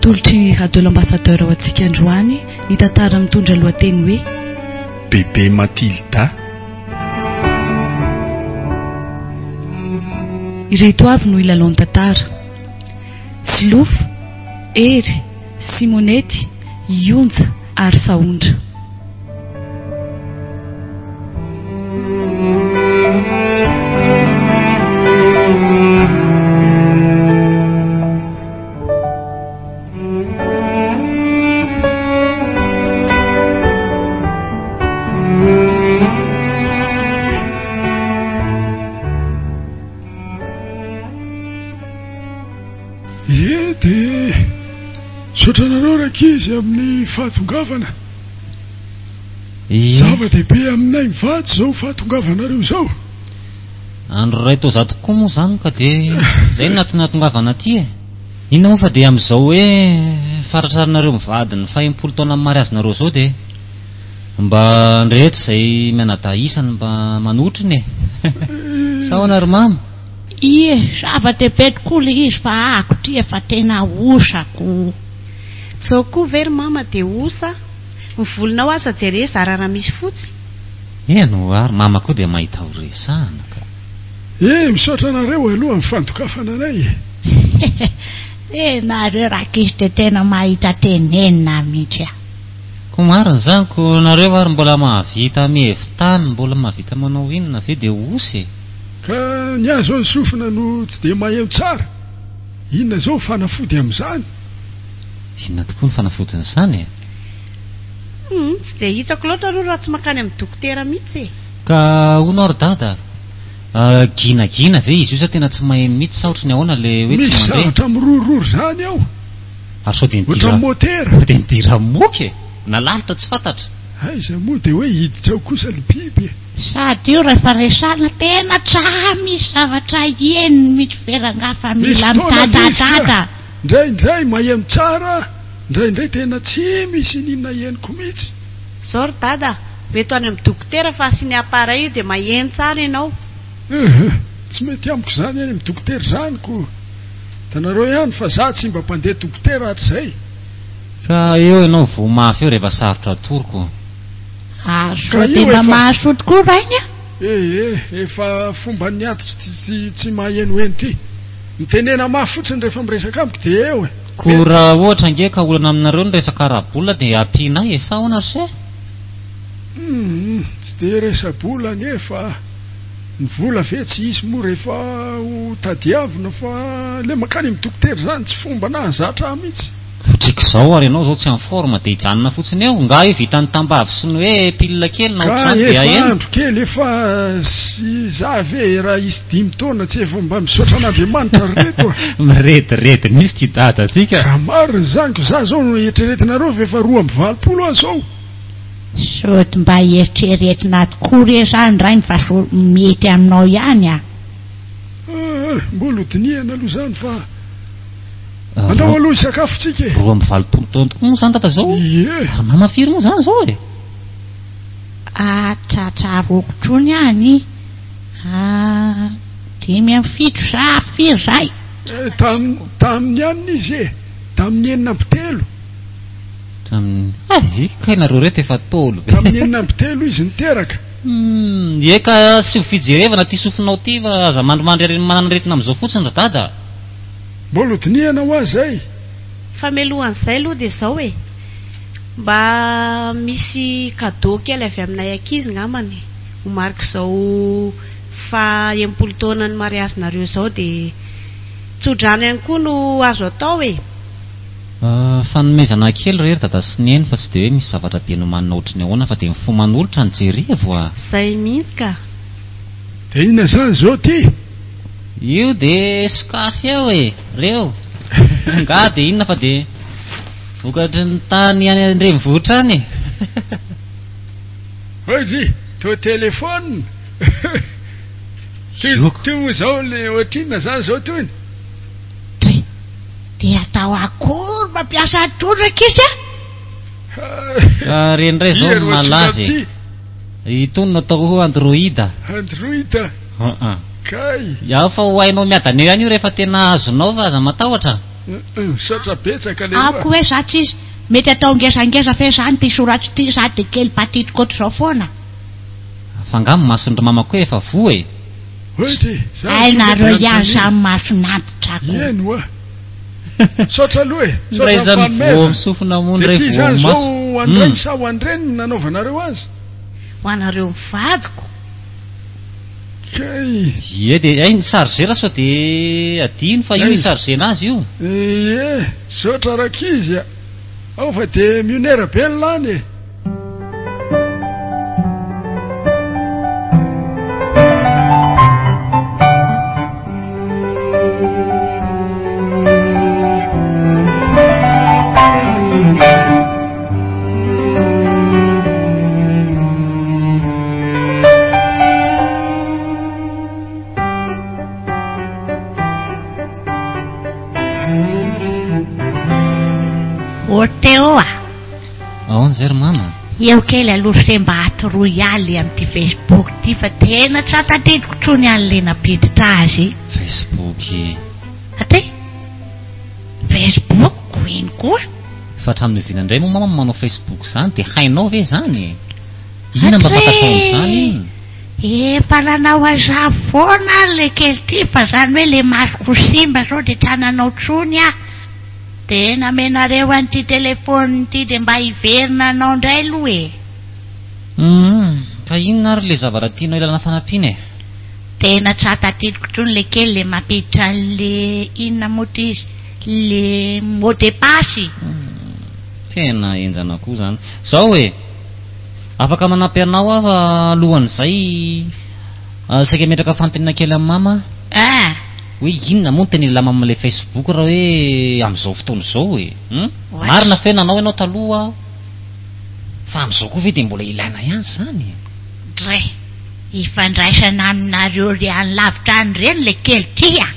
Atolotry ny Radio L'Ambassadeur ho antsika androany ny tantara mitondra lohateny hoe. Bebe Matilda. Ireto avy no hilalao ny tantara, Solofo, Hery, Simonety, Ionja ary Sahondra. Ie dia misaotra anareo rankizy amin'ny fahatongavana. Ie. Zava-dehibe aminay mivady izao fahatongavanareo izao. Andro iray toa izaho tokoa moa izany ka dia izay no nahatongavana aty e. Inona moa fa dia amin'izao hoe faratraranareo mivady ny fahenimpolo taonan'ny mariazinareo izao dia mba ny rehetra izay mianadahy isany mba manotrona e. Sa ahoana ry mama? Ie, zava-dehibe tokoa ilay izy fa ahako ity efa tena osa ko. Zao koa ve ry mama dia osa? Ny volonao aza jere zara raha misy fotsy. Eny ho'a ry mama koa dia mahita ho resahana ka. Eh, misaotra anareo aloha amin'ny fandokafana anay e. Eh, nareo rankizy dia tena mahita tenenina mihitsy ah. Ko marina izany ko nareo ary mbola mahavita mihevi-tany mbola mahavita manao inona ve dia osa e. Ka ny ahy izao ny sofina no tsy dia maheno tsara. Inona izao ny fanafody amin'izany? Inona tokoa ny fanafodin'izany e? Humm, tsy dia hitako loatra aloha raha tsy mankany amin'ny dokotera mihitsy e. Ka hono aho ry dada a, ginagina ve izy io sa tena tsy maheno mihitsy sa ohatry ny ahoana le hoe tsy Misy mandre? zavatra mirorororo izany ao. Ary sao dia nidira, Ohatran'ny motera. sao dia nidira moka e? Na lalitra tsy fantatra. Aiza moa dia hoe hiditra ao kosa le biby e. Sady io rehefa resahina tena tsa misy zavatra henony mihitsy ve rangaha fa Misy mila fotoana ankizy ka midadadada. Ndraindray maheno tsara, ndraindray tena tsy misy ininona henoko mihitsy. Zao ry dada a, hoento any amin'ny dokotera fa asiany appareil io dia maheno tsara ianao. Uhh, tsy mety amiko izany any amin'ny dokotera izany ko. Hitanareo ihany fa za tsy mba mpandeha dokotera hatrizay. Ka eo ianao voa mafy eo rehefa sarotra atoro ko. Hahasoa Ka io dia mba efa. mahasoa tokoa rainy a! Eh eh, efa fomban'ny antitra ity tsy mahenoheno ity. Mitenena mafy fotsiny rehefa miresaka amiko dia eo e. Ko raha ohatra ange ka olana aminareo ny resaka ara-bola dia ampianay e, sa ahoana ry se? Humm, tsy dia resa-bola anie fa ny vola ve tsy hisy moa rehefa ho tadiavina fa le mankany amin'ny dokotera izany tsy fomba nahazatra ahy mihitsy. Otriko zao ary ianao zao tsy en forme dia hijanona fotsiny eo? Nga io vitan'ny tambavy sy ny hoe pile kely na Ka ohatr'izany dia efa ahena? andro kely efa sy za ve raha hisy dimy taona tsy efa mba misaotra an'Andriamanitra ry reto a! Mirediredy mihitsy ty dada ty ka! Ka marina izany ko za zao no eritreretinareo fa efa 82 aho zao. Sody mba eritreretina tokoa re zany rainy fa so mety aminao ihany a! Aa mbola ho dinihana aloha izany fa Andao aloha hisakafo tsika e! 82 taona tokoa moa izany dada zao? Ie! Ary mama firy moa izany zao e? Ah tsatsaroko tsony any ah 75 sa firy zay? Eh, tam, tamin'ny anona izy e! Tamin'ny 36. Tamin'ny, hay, kay nareo reto efa taolo be. Tamin'ny 36 izy niteraka. Humm, ie ka asio fijerevana ty sofinao ty fa aza mandrimandry ary manana aretina amin'izao fotsiny ry dada a! Mbola ho dinihana hoa zay. Fa mialohan'izay aloha dia izao e! Mba misy cadeau kely avy aminay ankizy ngambany ho marik'izao faha 60 taonan'ny mariazinareo izao dia tsodrano ihany koa no azo atao e! Fanomezana kely re ry dada sy neny fa tsy dia hoe misy zavatra be nomanina ohatry ny ahoana fa dia ny fo manolotra no jerevo a! Zay mihitsy ka! Dia inona izany izao ity? Io dia sokafy eo e! Reo! Angaha dia inona fa dia vokatry ny tany any an-drenivohitra any e! Hoy ry, toa téléphone! Toy toy moa izao le ohatrinona izany izao tony? Dray! Dia atao akory mampiasa trondro ankizy a! Ka reny indray izao no malaza e! Itony no atao hoe android. Android? Aa. Kay! Iaho fa ho hainao miadana eo ihany io rehefa tena azonao fa aza matahotra. Misaotra betsaka leroa. Ako hoe za tsisy mety atao ngezangeza ve zany ty soratro ty sa de kely patitiko ohatr'izao foana? Fa angaha ny mason'dry mama koa efa voa e? Hoy ty, za Hay tonga nareo dia ihany anontaniana. samy mason'antitra ko. Eny oa. Misaotra aloha e. Ndray Misaotra amin'ny zany voa fanomezana. amin'ny sofina moa Dia ndray ty voa zany amin'ny zao maso. ho an-drainy Hum. sa ho an-dreniny no nanaovanareo azy? Ho anareo mivadiko. Kay. Ie dia hay ny chargeur sao dia adino fa io Aiza? i-charger-na azy io. Ie, misaotra rankizy a. Ao fa dia mionera be ny lany e. Ô Théo a! Ahoana izay ry mama? Eo kely aloha se mba atoroy ahy le amin'ity Facebook ity fa tena tsy tadidiko tsony any le nampiditra azy. Facebook. Aty? Facebook ino koa? Fa hatramin'ny oviana indray moa mama no manao Facebook izany dia hainao ve izany e? Inona mba fantatrao amin'izany inona? Efa nanao an'izany foana ary le kely ity fa zany hoe le masoko simba zao dia tsy nanao tsony aho. Dia namenareo an'ity telephone ity dia mba hiverina hanao indray aloha e. Humm, ka inona ary le zavatra tianao ilana fanampiana e? Tena tsy tadidiko intsony le kely le mampiditra an'le inona moa ty izy le mot de passe. Humm, tena henjana koa zany. Zao e, afaka manampy anao aho fa alohan'izay saika hametraka fanontaniana kely amin'i mama aho. Ah. Hoe inona moa no tena ilana amin'ilay Facebook raha hoe amin'izao fotoana izao e? Hum? Oay. Marina fe nanao ianao taloha fa amin'izao koa ve dia mbola ilaina ihany izany e? Dre, ifandraisana aminareo ry any lavitra any ireny le kely ty a!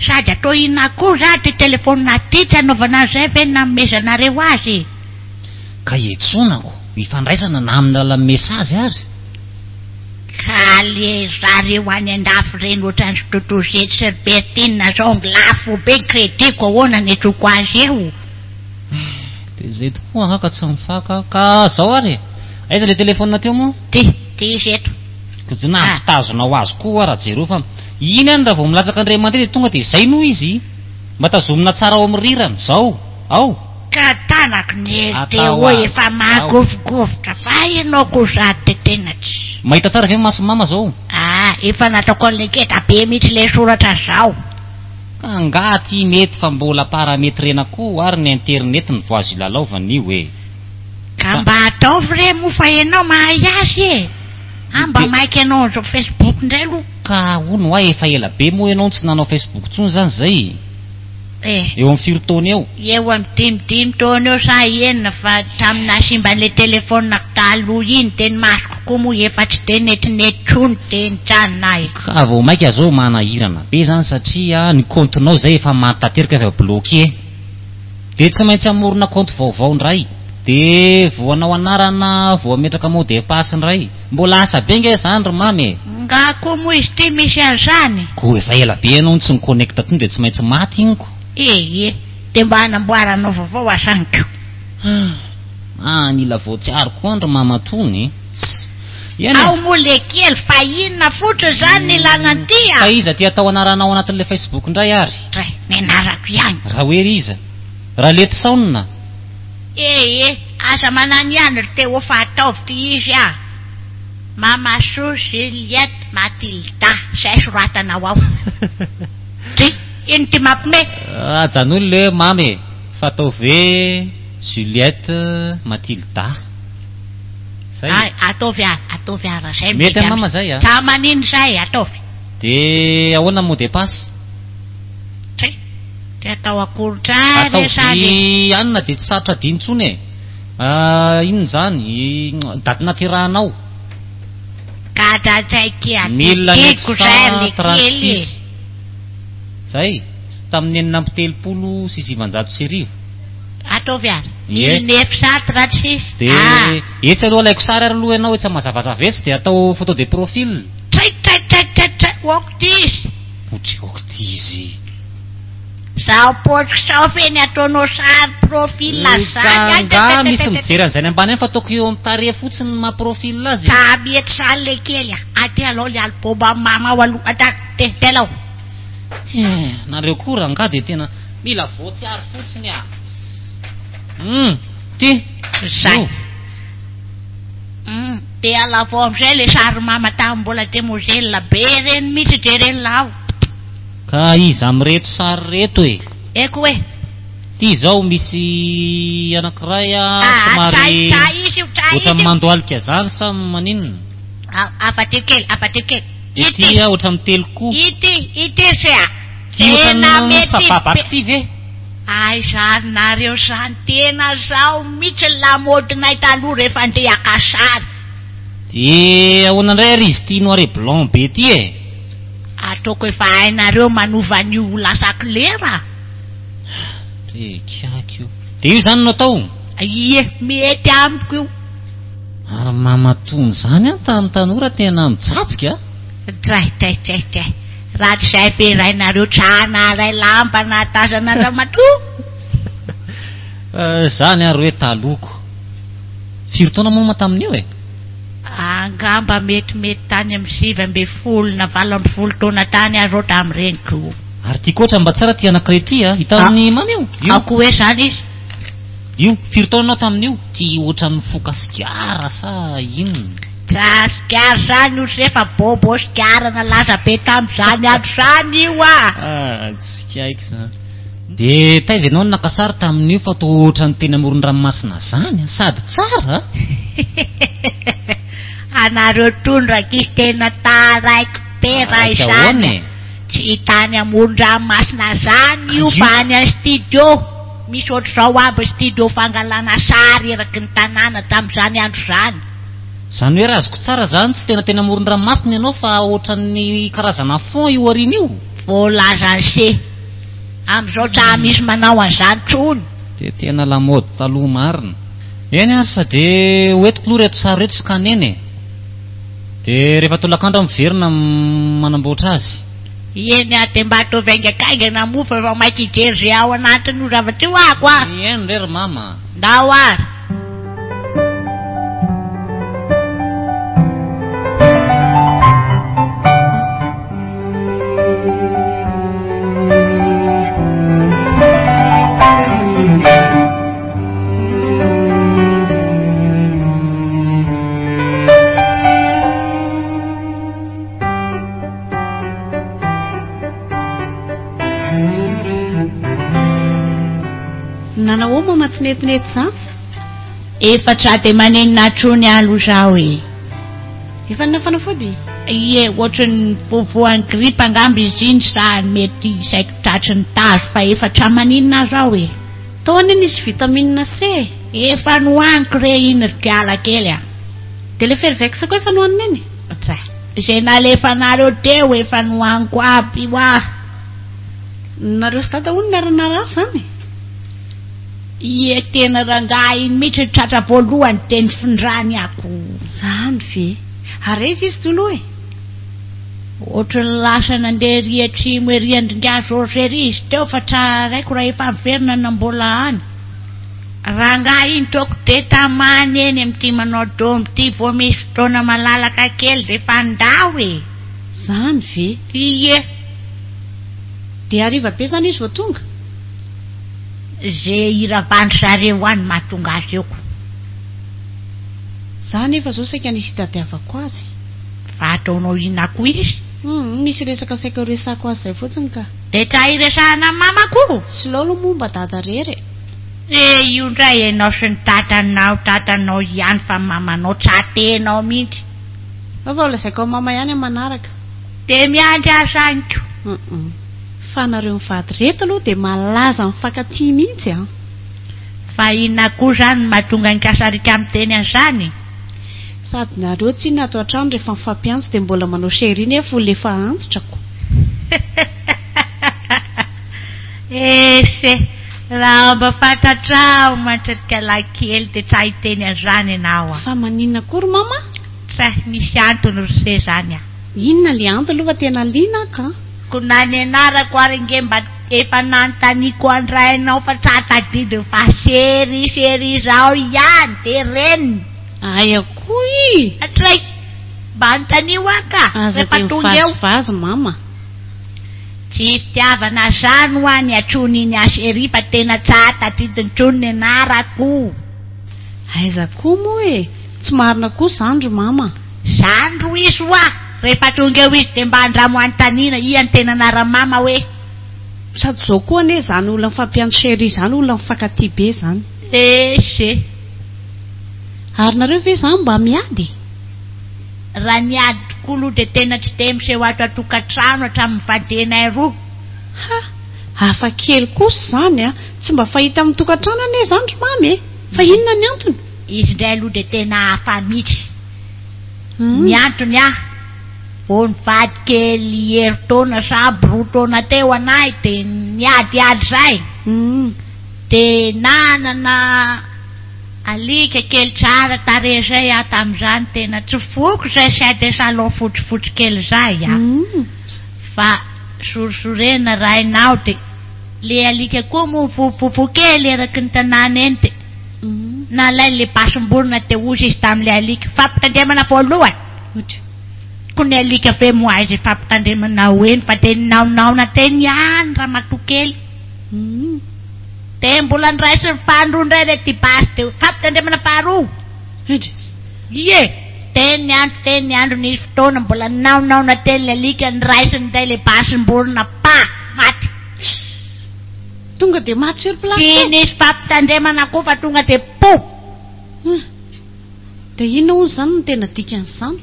Sady atao inona koa za ty telephone ty tsy anaovana an'izay ve ny nanomezanareo azy e? Ka iantsonako, ifandraisana na amin'ny alalan'ny message ary. Ka le zareo any andafy reny ohatran'ny Totozety sy ry Bertine zao lafo be ny crédit ko ahoana ny antsoiko azy eo? Dia izay tokoa angaha ka tsy mifaka ka zao ary e! Aiza le téléphone teo moa? Ty, ty izy eto. Ka tsy nampitazonao azy koa raha jereo fa iny any raha vao milatsaka indray mandeha dia tonga dia izay no izy! Mba tazomina tsara ao amin'ny rirany, zao, ao! Ka tanako ny hery Atao Théo azy efa zao. mahagovigovitra fa ianao koa sady dia tena tsy. Mahita tsara ve ny mason'i mama zao? Ah, efa nataoko an'ilay ngeda be mihitsy ilay soratra zao. Ka angaha aty mety fa mbola parametrena koa ary ny internet ny vao azo ilalaovana io e. Ka mba ataovy re moa fa ianao mahay azy e! Ah mba maika ianao an'izao Facebook indray aloha. Ka hono hoa efa ela be moa ianao no tsy nanao Facebook intsony izany izay? Eh. Eo amin'ny firy taona eo? Eo amin'ny dimidimy taona eo sa enina fa tamin'ny nahasimban'ilay telephone-ko taloha iny dia ny masoko koa moa efa tsy dia netinety intsony dia nijanona aho e. Ka vao maika zao manahirana be zany satria ny compte-nao zay efa maty tanteraka efa bloqué dia tsy maintsy hamorona compte vaovao ndray dia vao hanao anarana vao hametraka mot de passe ndray mbola asa be nge zany ry mamy e! Nga koa moa izy ity misy an'izany? Ko efa ela be ianao no tsy ni-connecte tony dia tsy maintsy maty iny ko. Ee, dia mba hanamboaranao vaovao azany ko. Ah, mila voatsiaro koa an ry mama tony e. Tss. Eny e. Ao moa le kely fa inona fotsiny izany ny ilana an'ity a? Ka iza ty atao anaranao anatin'ilay Facebook indray ary? Dray, ny anarako ihany. Raha hoe ry iza? Raletisaonina? Ee, aza manano ihany ry Théo fa ataovy ty izy a! Mamasoa Juliette Mathilda, zay soratanao ao. Dry, ino ty mampime? Ajanony le hoe mamy e, fa ataovy hoe Juliette Mathilda. Zay e. Ay, ataovy ary, ataovy ary raha zay no Mety mety an mama zay a. Ka manino zay, ataovy. De ahoana mot de passe? Dry, de atao akory tsara e sady. Ataovy anona de tsy sarotra adino intsony e. Inona izany? Daty naterahanao? Gadra tsaiky Mille neuf adidiko zay cent le trente kely e. six. Zay, tamin'ny 1936. Ataovy ary. Ie. Mille neuf cent trente six. Dia Ah. etsy aloha alaiko sary ary aloha ianao etsy mazavazava etsy dia atao photo de profil. Tray tray tray tray tray ok ty izy. Otry ok ty izy. Zao paosiko zao ve ny ataonao sary profil zany? Ka misy mijery an'izany ambany any fa ataoko eo amin'ny tarehy fotsiny ny maha profil azy. Ka mety zany le kely a. Aty alao le album an'i mama ao aloha. Ata, te, te alao. Eh, nareo koa rangahy dia tena mila voatsiary fotsiny a. Hum, ty. Zay. Io. Hum, te alavo amin'izay le sary mama tamin'ny mbola demoiselle be reny mihitsy jereny lao. Ka iza amin'ireto sary ireto e? Eko e. Ty izao misy anankiray a Ah, somary tsa izy io, tsa izy ohatran'ny io. mandohalika zany sa maninona? Ah, afatio kely, afatio kely. Dia Ity, ty a ohatran'ny mitelo koa. ity, ity se a. Ty Tena ohatran'ny mety sababaky be. ty ve? Ay zany nareo zany, tena zao mihitsy ny lamaodinay taloha rehefa andeha haka sary. Dia ahoana indray ary izy ity noir et blanc be ty e? Ataoko efa hainareo manova an'io ho lasa clair a. Re kiaky io. Dia io izany no atao? Ie, mety amiko io. Ary mamatony izany an, tamin'ny tanora tena mijajika a. Dray, dray, dray, dray. Raha tsy izay ve rainareo tsy naharay lamba nahatazana an-dramatoa? Izany ary hoe talohako. Firy taona moa ma tamin'io e? Angamba metimety tany amin'ny 19 na 18 taona tany aho izao tamin'ireny ko. Ary ty koa mba tsara ty anankiray ty a, hitan'ny mamy io? Io. Ao koa hoe izany izy? Io, firy taona anao tamin'io? Ty ohatran'ny mifoka sigara sa inona? Tsa sigara izany io se fa bobo sigara nalaza be tamin'izany andro izany io a! Ah, tsy haiko izany. Dia taiza ianao no naka sary tamin'io fa toa ohatran'ny teny amoron-dranomasina izany a, sady tsara a! Anareo tony rankizy tena taraiky be raha Taraiky izany ahoana a! e? Tsy tany amoron-dranomasina izany io Ka fa io. any amin'ny studio. Misy ohatr'izao aby studio fangalana sary eraky ny tanàna tamin'izany andro izany. Izany hoe raha azoko tsara izany tsy tena teny amoron-dranomasina ianao fa ohatran'ny karazana fond io aoriana io? Voalazan'i se. Amin'izao tsa misy manao an'izany tsony. Dia tena lamaody taloha marina. Eny ary fa dia ho entiko aloha ireto sary ireto scanner-na e. Dia rehefa tolakandro aho miverina manamboatra azy. Eny ary dia mba ataovy haingakaingana moa fa efa maika hijery izay ao anatin'io zavatra io ako a. Eny re ry mama a. Ndao ary. Nanao mama tsy netinety izany? Efa tsy dia manenina intsony aloha zaho e. Efa ninana fanafody? Ie, ohatran'ny voavoan'ny gripa angamba izy iny sa mety saiky tratry ny tazo fa efa tsy maninona aho zao e. Tao anie nisy vitamine C e. Efa nohaniko re iny ry kiala kely a. Dia le fervex koa efa nohanina iny? Tsa, izay nalefanareo teo efa nohaniko aby io ah. Nareo sy dada hono niara-narary izany? Ie, tena rangahy iny mihitsy ny tratra voalohany dia nifindrany ako. Izany ve? Ary aiza izy toloha e? Ohatran'ny lasa nandeha ery atsimo ery andringahy Georges ery izy teo fa tsaraiko raha efa miverina na mbola any. Rangahy iny toko dia tamany eny amin'ity manao dombo ity vao misy fotoana malalaka kely dia efa ndao e. Izany ve? Ie. Dia hariva be izany izy vao tonga? Ze hiravandry zareo any mahatonga azy eo ko. Za nefa zao saika nisy hitadiavako azy. Fa ataonao inona koa izy? Hum, misy resaka saika ho resahako azy zay fotsiny ka. Dia tsa hiresahana amin'i mama koa? Silao aloha moa mba dada rery e. Eh, io indray ianao sy ny tatanao, tatanao ihany fa mamanao tsa tenao mihitsy. Fa ho lazaiko amin'i mama ihany amin'ny manaraka. Dia miandry azy any ko. Hum, fa nareo mivady reto aloha dia malaza mifankatia mihitsy an. Fa inona koa izany no mahatonga an'i Kasarika miteny an'izany? Sady nareo tsinona ato an-trano rehefa mifampiantso dia mbola manao chérie nefa olona efa antitra ko. Ese, raha mba fantatrao mantsy ry kalahy kely dia tsa hiteny an'izany ianao a. Fa maninona koa ry mama? Tsa misy antony ry se izany a. Inona le antony aloha fa tena liana aho ka. Ko na ny anarako ary ange mba efa nanontaniako an-drainao fa tsa tadidiny fa chérie chérie izao ihany de reniny. Aia koa i! Hatray! Mba anontanio aho ka! Aza Rehefa dia tonga eo. mivazivazy mama. Tsy fitiavana zany hoa ny antsoin'iny ahy chérie fa tena tsa tadidiny intsony ny anarako. Aiza koa moa e! Tsy marina koa izany ry mama. Zany ro izy hoa! Rehefa tonga eo izy dia mba andramo anontaniana ia ny tena anaran'i mama hoe. Sady izao koa anie izany olona mifampiantso chérie izany olona mifankatia be izany. Ese. Ary nareo ve izany mba miady e? Raha niady tokoa aloha dia tena tsy dia miseho ato an-tokantrano hatramin'ny nivadianay roa. Ha! Hafa kely kosa izany a! Tsy mba fahita amin'ny tokantrano anie izany ry mamy e! Fa inona ny antony? Izy indray aloha dia tena hafa mihitsy. Ny antony ah, vao nivady kely herintaona sahabo roa taona teo anay dia niadiady izay. Dia nanana alika kely tsara tarehy izay aho tamin'izany, tena tsy foiko izay chien de salon fotsifotsy kely izay ah. Fa sorisorena rainao dia le alika koa moa mivovovovò kely eraky ny tanàna eny dia Nalainy le basim-borona dia hozy izy tamin'ilay alika, Fampitandremana voalohany! Ko ny alika ve moa aiza ifampitandremana ho eny fa dia ninaonaona teny ihany ramatoa kely. Dia mbola noraisiny faharoa indray ilay ity basy dia fampitandremana faharoa. Ie! Teny andro teny andro nisy fotoana mbola ninaonaona teny ilay alika, noraisiny indray ilay basim-borona, pa! Maty. Tonga dia maty sur place Tsy teo. nisy fampitandremana koa fa tonga dia po! Hum. Dia inona hono izany no tena dikan'izany?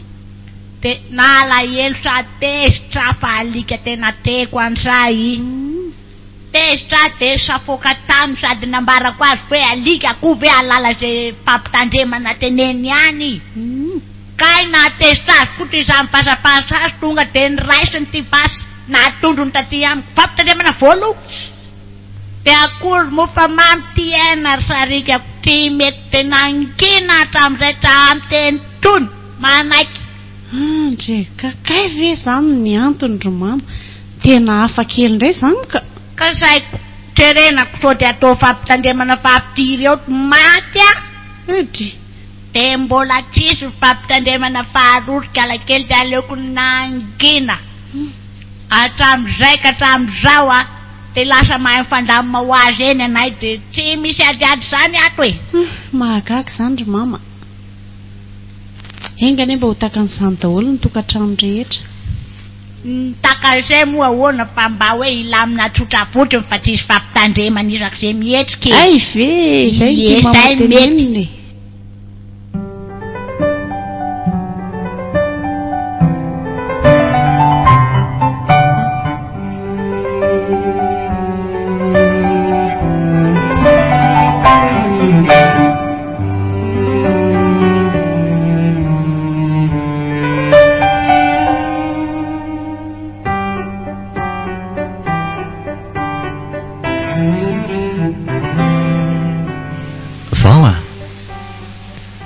Dia nalahelo sady tezitra fa alika tena tiako an'izay. Tezitra aho dia safoaka taminy sady nambarako azy hoe alika koa ve hahalala izay fampitandremana teneniny any. Kay nahatezitra azy koa ity izaho mivazavaza azy tonga dia niraisiny ity basy. Nahatondro ny taty amiko. Fampitandremana voaloha. Dia akory moa fa mamy ty aina ry sarikako ty mety tena ankina hatramin'izay tsa miteny tsony. Manaiky. Andre, ka kay ve zany ny antony ry mama? Tena hafa kely indray zany ka. Ka saiko jerenako sao dia atao fampitandremana fa ampidiry eo maty ah. Andre. Dia mbola tsisy ny fampitandremana faharoa ry kalakely dia aleoko nangina. Hatramin'izay ka hatramin'izao a, dia lasa mahay mifandamina ho azy eny anay dia tsy misy adiady izany ato e. Mahagaga izany ry mama. Enga anie mba ho takan'izany daholo ny tokantrano rehetra. Ny takan'izay moa ahoana fa mba hoe hilamina tsotra fotsiny fa tsisy fampitandremana isak'izay mihetsika e. Hay ve e, izay no tian'i mama tenenina e. Vao a!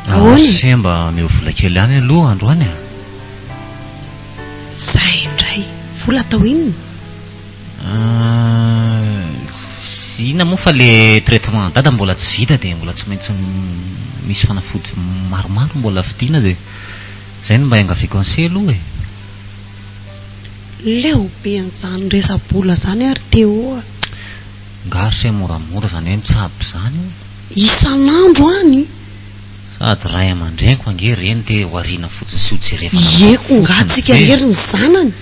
Ahoana e? Se mba omeo vola kely ihany aloha androany a! Zay indray! Vola atao inona? Tsy inona moa fa le traitement dada mbola tsy vita dia mbola tsy maintsy misy fanafody maromaro mbola vidiana dia zay no mba iangaviako an'i se aloha e! Leo be an'izany resa-bola izany aho ry Théo a! Nga ry se moramora izany hoe mitsabo izany io? Isan'andro any! Sady ray aman-dreniko ange ireny te ho ariana fotsiny sy ho jerevana Ie ko nga fotsiny tsika ve? irery ny zanany?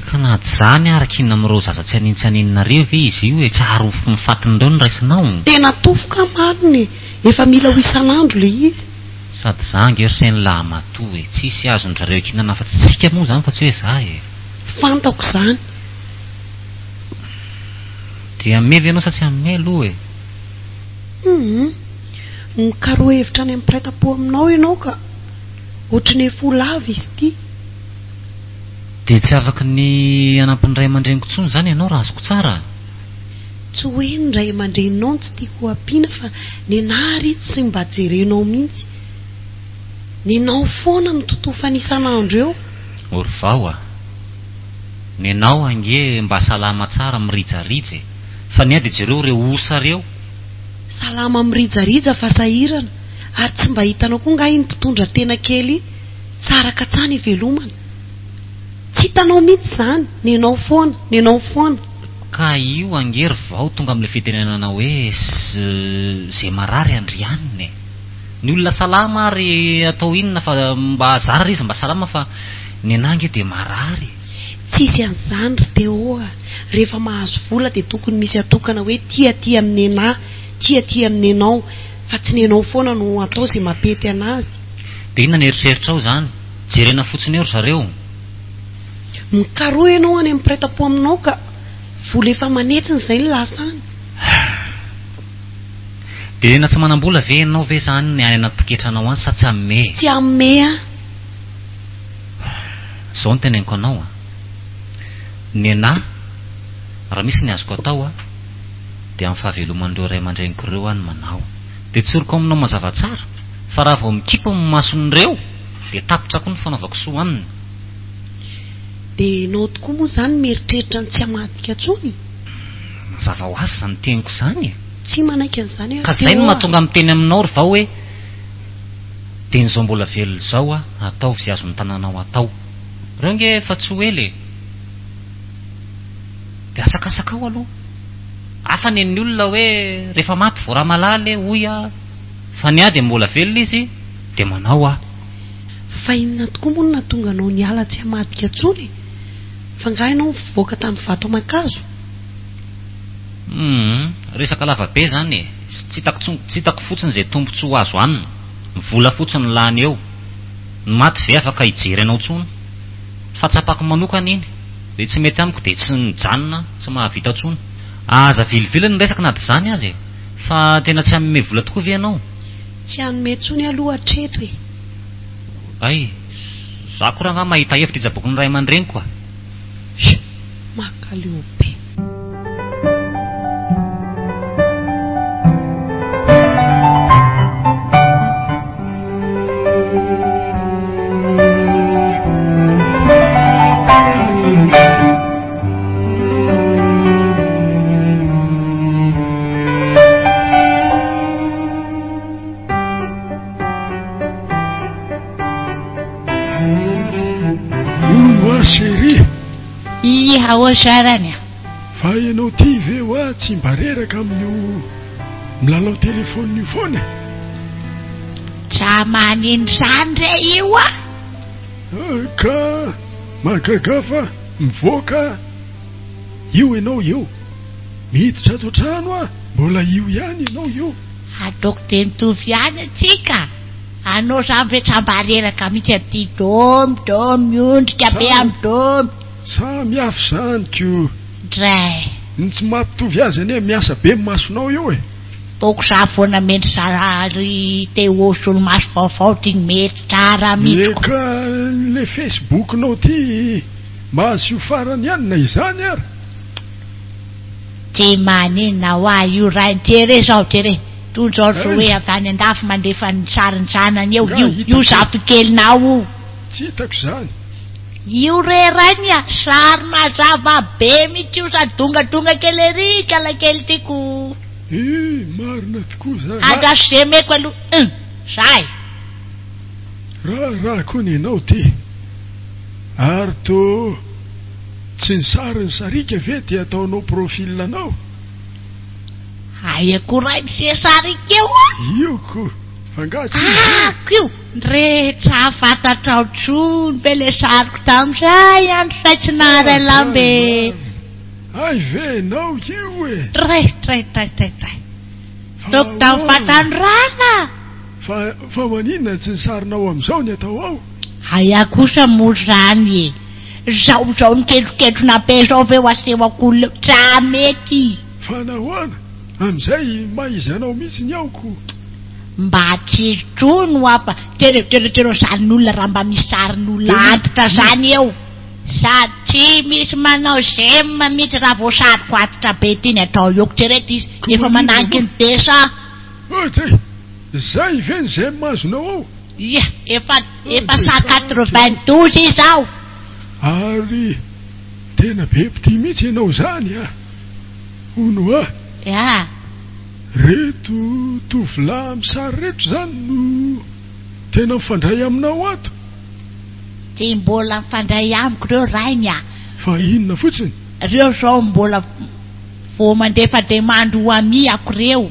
Ka na tsy zany ary k'inona amin'ireo zaza tsy hanintsy haninonareo ve izy io e? Tsy ary ho ny fatin'ireo no raisinao? Tena tofoka marina e! Efa mila ho isan'andro le izy. Sady za ange ry se ny lahamatoa e! Tsisy azon-dry zareo ankinana afa-tsy tsika moa zany fa tsy hoe za e! Fantako izany. Dia hanome ve ianao sa tsy hanome aloha e? Humm. Mikaroha hevitra any amin'ny mpiray tampo aminao ianao ka. Ohatry ny efa ho lava izy ity. Dia tsy afaky ny hanampy ny ray aman-dreniko intsony izany ianao raha azoko tsara? Tsy hoe ny ray aman-dreninao no tsy tiako ho ampiana fa nenaha ary tsy mba jerenao mihitsy. Nenao foana no totofana isan'andro eo. Orvao a! Nenao ange mba salama tsara mirijarija e! Fa ny ahy dia jereo ireo osa ireo. Salama mirijarija fa sahirana ary tsy mba hitanao koa nga iny mpitondra tena kely iny tsara katsana ivelomana. Tsy hitanao mihitsy izany, nenao foana, nenao foana. Ka io ange ry vao tonga amin'ilay fitenenana hoe ze marary andrianina e! Ny olona salama ary atao inona fa mba zara ary izy mba salama fa nenah ange dia marary e! Tsisy an'izany ry Théo a! Rehefa mahazo vola dia tokony misy atokana hoe ty aty amin'ny nenah, ty aty amin'ny nenao, fa tsy nenao foana no atao ze mampety anazy. Dia inona ny eritreritrao izany? Jerena fotsiny eo ry zareo. Mikaroha ianao any amin'ny mpiray tampo aminao ka! Vola efa aman'hetsiny izay no lasa any. Dia tena tsy manam-bola ve ianao ve izany ny any anaty poketranao any sa tsy hanome e? Tsy hanome aho. Izao no teneniko anao an. Nenà, raha misy ny azoko atao an, dia amin'ny fahaveloman'ireo ray aman-dreniko ireo aho no manao. Dia tsoriko aminao mazava tsara fa raha vao mikipy ny mason'ireo dia tapitra koa ny fanaovako soa aminy. Dia ianao tokoa moa izany mieritreritra ny tsy hamadika intsony? Mazava ho azy izany teniko izany e! Tsy manaiky an'izany aho Ka izay Théo no a! mahatonga miteny aminao ry vao hoe dieny izao mbola velona izao aho, ataovy izay azon'ny tananao atao. Ireo ange efa tsy ho ela e! Dia asakasakao aloha. Hafa nen'ny olona hoe rehefa maty vao ramalala e, hoy aho. Fa ny ahy dia mbola velona izy dia manao aho. Fa inona tokoa moa no nahatonga anao niala tsy hamadika intsony e? Fa angaha ianao nivoaka tamin'ny vato aman-kazo? Humm, resaka lava be izany e! Tsy hitako intsony, tsy hitako fotsiny izay tombontsoa ho azo aminy. Ny vola fotsiny no lany eo. Ny maty ve afaka hijery anao intsony? Fahatsapako manokana iny. Dia tsy mety amiko dia tsy mijanona, tsy mahavita intsony. Aza avilivily ny resaka na dia izany aza e! Fa tena tsy hanome vola tokoa ve ianao? Tsy hanome intsony aloha hatreto e! Hay, za koa rangaha mahita hevitra hitsaboako ny ray aman-dreniko a! Sh! Makaleo be. Hono hoa chérie. Iha ahoa zarany a. Fa ianao ty ve hoa tsy mba reraka amin'io milalao téléphone io foana e? Tsa manino zany re io a! Ka mahagaga fa mivoaka io ianao io, miditra ato an-trano a, mbola io ihany ianao io. Ataoko dia mitovy ihany antsika. Anao zany ve tsa mba reraka mihitsy amin'ity domy domy miondrika be amin'ny domy. Samy hafa izany ko. Dray. Ny tsy mampitovy azy anie miasa be ny masonao io e. Ataoko za foana mendry ry Théo solomaso vaovao ty mety tsara mihitsy ko. Eka le Facebook nao ty mba asio farany ihany na izany ary. Tsy maninona hoa io rainy jere zao jere Toa George hoe avy any andafy mandefa ny sarin-janany eo io io zafikelinao io. Tsy hitako izany. Io re rainy a! Sary mazava be mihitsy io sady dongadonga kely ery kalakely tiako. Ii, marina tokoa izany. Andraso zemeko aloha hum! Zay. Raharaha koa ny anao ty. Ary toa tsy ny sarin'i Sariaka ve ty ataonao profil anao? Aia koa rainy sy sarika io a! Io ko! Fa nga tsy izy io? Ako io! Ndre tsa fantatrao tsony ve le sariko tamzay andro zay tsy naharay lamba e! Hay ve enao io e! Tray tray tray tray tray! Toko tam fatanorana! Fa fa maninona tsy ny sarinao amizao ny atao ao? Aia kosa moa zany e! Zao zao miketroketrona be zao ve ho asehoko olona eo? Tsa mety! Fa nahoana? Amin'izay maha izy anao mihitsy ny ao ko. Mba tsy intsony hoa fa jereo jereo jereo sarin'olona raha mba misy sarin'olona antitra zany eo. Sady tsy misy manao j'aime mihitsy raha vao sariko antitra be ity ny atao eo ko jereto izy efa mananiky ny 200. Ohatray! Zay ve ny j'aime azonao ao? Ia, efa efa 192 izao. Ary. Tena be mpitia mihitsy ianao izany a! Hono hoa! Ya! Reto tovolahy amin'ny sary reto izany no tena mifandray aminao ato? Tsy mbola mifandray amiko ireo rainy a! Fa inona fotsiny? Reo zao mbola vao mandefa demande ho ami-ako reo.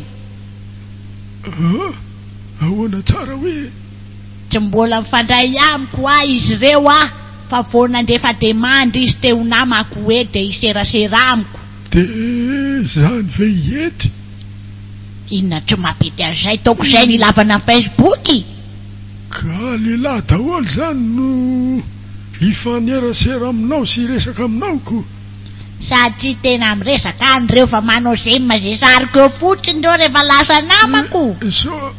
Ah! Ahoana tsara hoe? Tsy mbola mifandray amiko hoa izy ireo ah! Fa vao nandefa demande izy te ho namako hoe de hiserasera amiko. De zany ve hiety? Inona tsy mampety an'izay taoko izay ny ilavana ny Facebook? Ka lehilahy daholo zany no hifanerasera aminao sy hiresaka aminao ko. Sady tsy tena miresaka any reo fa manao j'aime ze sariko eo fotsiny reo refa lasa namako. So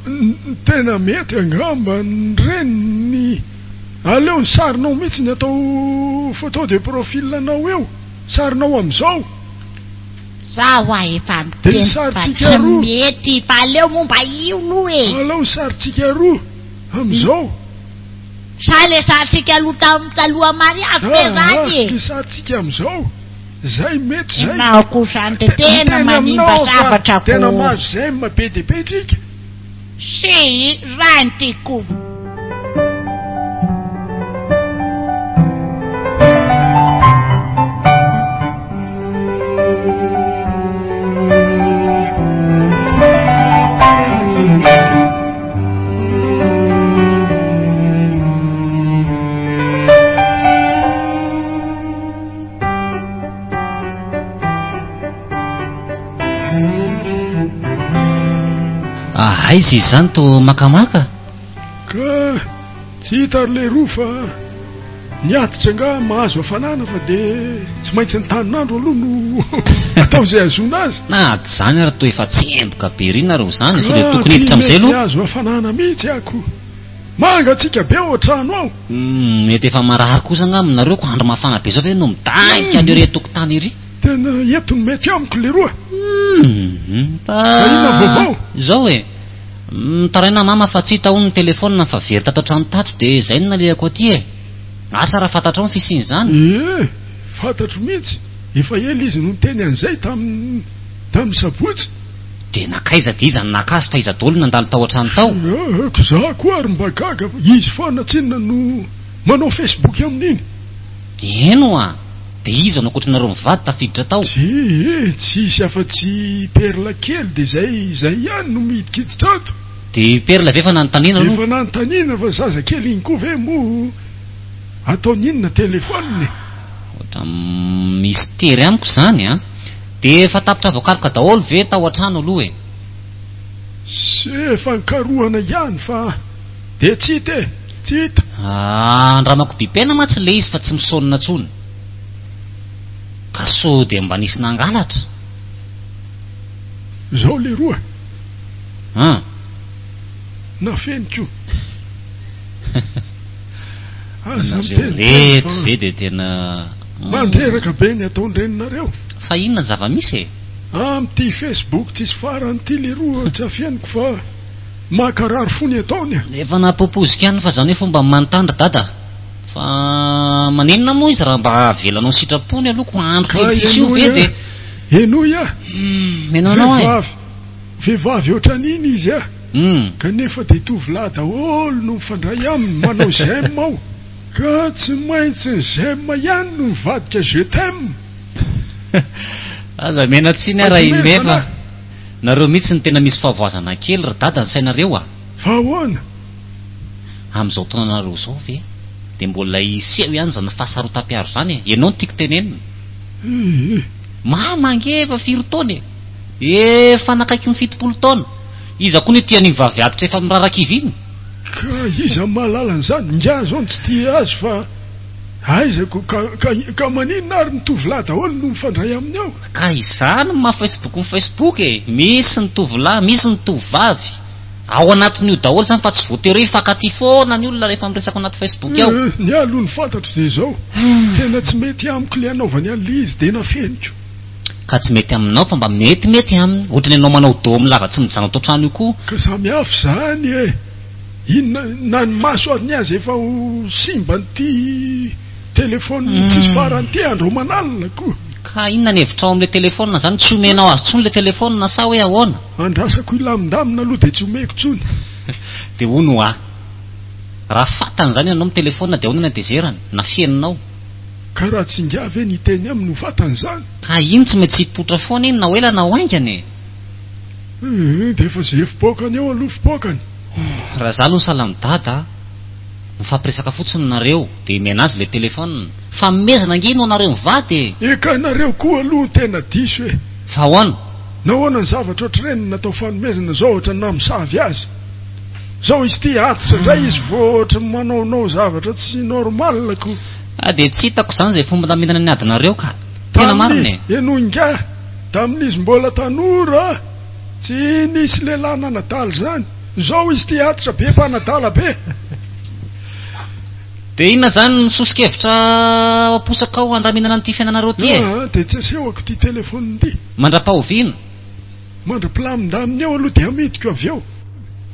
tena mety angamba reny ny aleo ny sarinao mihitsy ny atao photo de profil anao eo, sarinao amizao. Za hoa efa miteny fa tsy mety fa aleo moa mba io aloha e. Aleo ny sarintsika roa amizao. Sa le sarintsika aloha tam taloha mariazy ve zany e? Le sarintsika amizao zay mety zay. Enao koa zany de tena manimba zavatra ko. Tena mahazo j'aime be dia be tsika. Si, zany tiako. Aiza izy izany to makamaka? Ka tsy hita ry leroa fa ny atitra angaha mahazo hafanana fa dia tsy maintsy ny tanin'andro aloha no atao izay hahazoana azy. Na ady izany ary toa efa tsemboka be ery nareo izany, sao dia tokony hiditra amin'izay aloha. Ka tsy mety azo hafanana mihitsy aho ko. Mangatsiaka be ao an-trano ao. Mety efa marary kosa angamba nareo ko andro mafana be zao ve no midainga any ery an-tokotany ery. Tena eto no mety amiko leroa. Fa Fa inona vaovao? Izao e. Mitaraina mama fa tsy hita hono ny telephone fa very tato an-trano tato dia izay no nalehako aty e. Asa raha fantatrao ny fisian'izany? Ie, fantatro mihitsy. Efa ela izy no niteny an'izay tamin'ny tamin'ny sabotsy. Dia nankaiza dia iza no naka azy fa iza daholo no nandalo tao an-trano tao? Ko za koa ary mba gaga fa izy foana tsinona no manao facebook amin'iny. Eny oa! Dia iza no ankoatranareo mivady tafiditra tao? Tsia e, tsisy afa-tsy Perla kely dia izay izay ihany no midikiditra ato. Dia Perla ve efa nanontaniana aloha? Efa nanontaniana fa zaza kely iny koa ve moa ataony inona téléphone e? Ohatran'ny mistery amiko izany an! Dia efa tapitra voakaroka daholo ve tao an-trano aloha e? Efa nikarohana ihany fa dia tsy hita e! Tsy hita. Andramako bipena mantsy ilay izy fa tsy misaonina intsony. Ka sao dia mba nisy nangalatra? Izao leroa. An! Nafeniko. Aza Nareo miteniteny reto fa ve dia tena. Mandreraka be ny ataon-dreninareo. Fa inona ny zava-misy e? Amin'ity Facebook tsisy farany ity leroa tsy afeniko fa mankarary fo ny ataony a! Efa nampopoziko ihany fa zany hoe fomba manontany ry dada fa maninona moa izy raha mba avelanao sitrapony aloha ko andro Ka kely sisa io henoy ve a! de Henoy a! Henoy anao aho e! Vehivavy vehivavy ohatran'iny izy a! Kanefa dia tovolahy daholo no mifandray aminy manao j'aime ao! Ka tsy maintsy ny j'aime ihany no mivadika je t'aime! Aza omena tsiny aho Aza Rahime omena fa zalahy! Nareo mihitsy no tena misy fahavoazana kely ry dada ny sainareo a! Fa ahoana? Amin'izao taonanareo izao ve dia mbola hiseho ihany izany fahasarotam-piaro izany e? Ianao no tiako tenenina. Ee. Mama ange efa firy taona e? Efa nakaiky ny 70 taona. Iza koa no tia an'iny vavy antitra efa mirarakivy iny? Ka iza mahalala an'izany? Ingahy izao no tsy tia azy fa Aiza ko ka ka ka maninona ary ny tovolahy daholo no mifandray aminy ao? Ka izany no maha facebook ny facebook e! Misy ny tovolahy, misy ny tovovavy. Ao anatin'io daholo izany fa tsy voatery hoe hifankatia foana ny olona rehefa miresaka ao anaty facebook ao. Eh, ny ahy aloha ny fantatro dia izao, tena tsy mety amiko ilay anaovany an'ilay izy dia nafeniko. Ka tsy mety aminao fa mba metimety aminy. Ohatran'ny ianao manao dôme lava tsy mijanona ato an-trano io koa. Ka samy hafa izany e! Inona na ny maso ary ny azy efa ho simba an'ity téléphone tsisy farany ity andro aman'alina ko. Ka inona ny hevitrao amin'ilay téléphone zany? Tsy omenao azy intsony ilay téléphone sa hoe ahoana? Andrasako hilamindamina aloha dia tsy omeko intsony. Dia hono hoa, raha fantany izany ianao mi-téléphone dia ahoana ny hatezerany? Na fieninao? Ka raha tsy ingahy ve ny hiteny aminy ho fantany izany? Ka iny tsy maintsy hipoitra foana iny na ho ela na ho haingana e! Hum, dia efa izay fipoakany eo aloha fipoakany. Raha za aloha sahala amin'i Dada a, mifampiresaka fotsiny nareo dia omena azy ilay téléphone. Fanomezana ange iny ho anareo mivady e! Eka nareo koa aloha no tena diso e! Fa ahoana? Nahoana ny zavatra ohatr'ireny no natao fanomezana zao ohatra ny namosavy azy? Zao izy ity antitra indray izy vao ohatry ny manaonao zavatra tsy normal ko. Ah dia tsy hitako izany izay fomba andaminana ny adinareo ka! Tena marina e! Henoy ingahy, tamin'izy mbola tanora tsy nisy lehilahy nanadala izany. Zao izy ity antitra be mpanadala be. Dia inona izany ny soso-kevitra aposakao handaminana an'ity fiainanareo ity e? Ah, dia tsy asehoko ity téléphone ity. Mandra-pahoviana? Mandra-pilamindaminy eo aloha dia amidiko avy eo.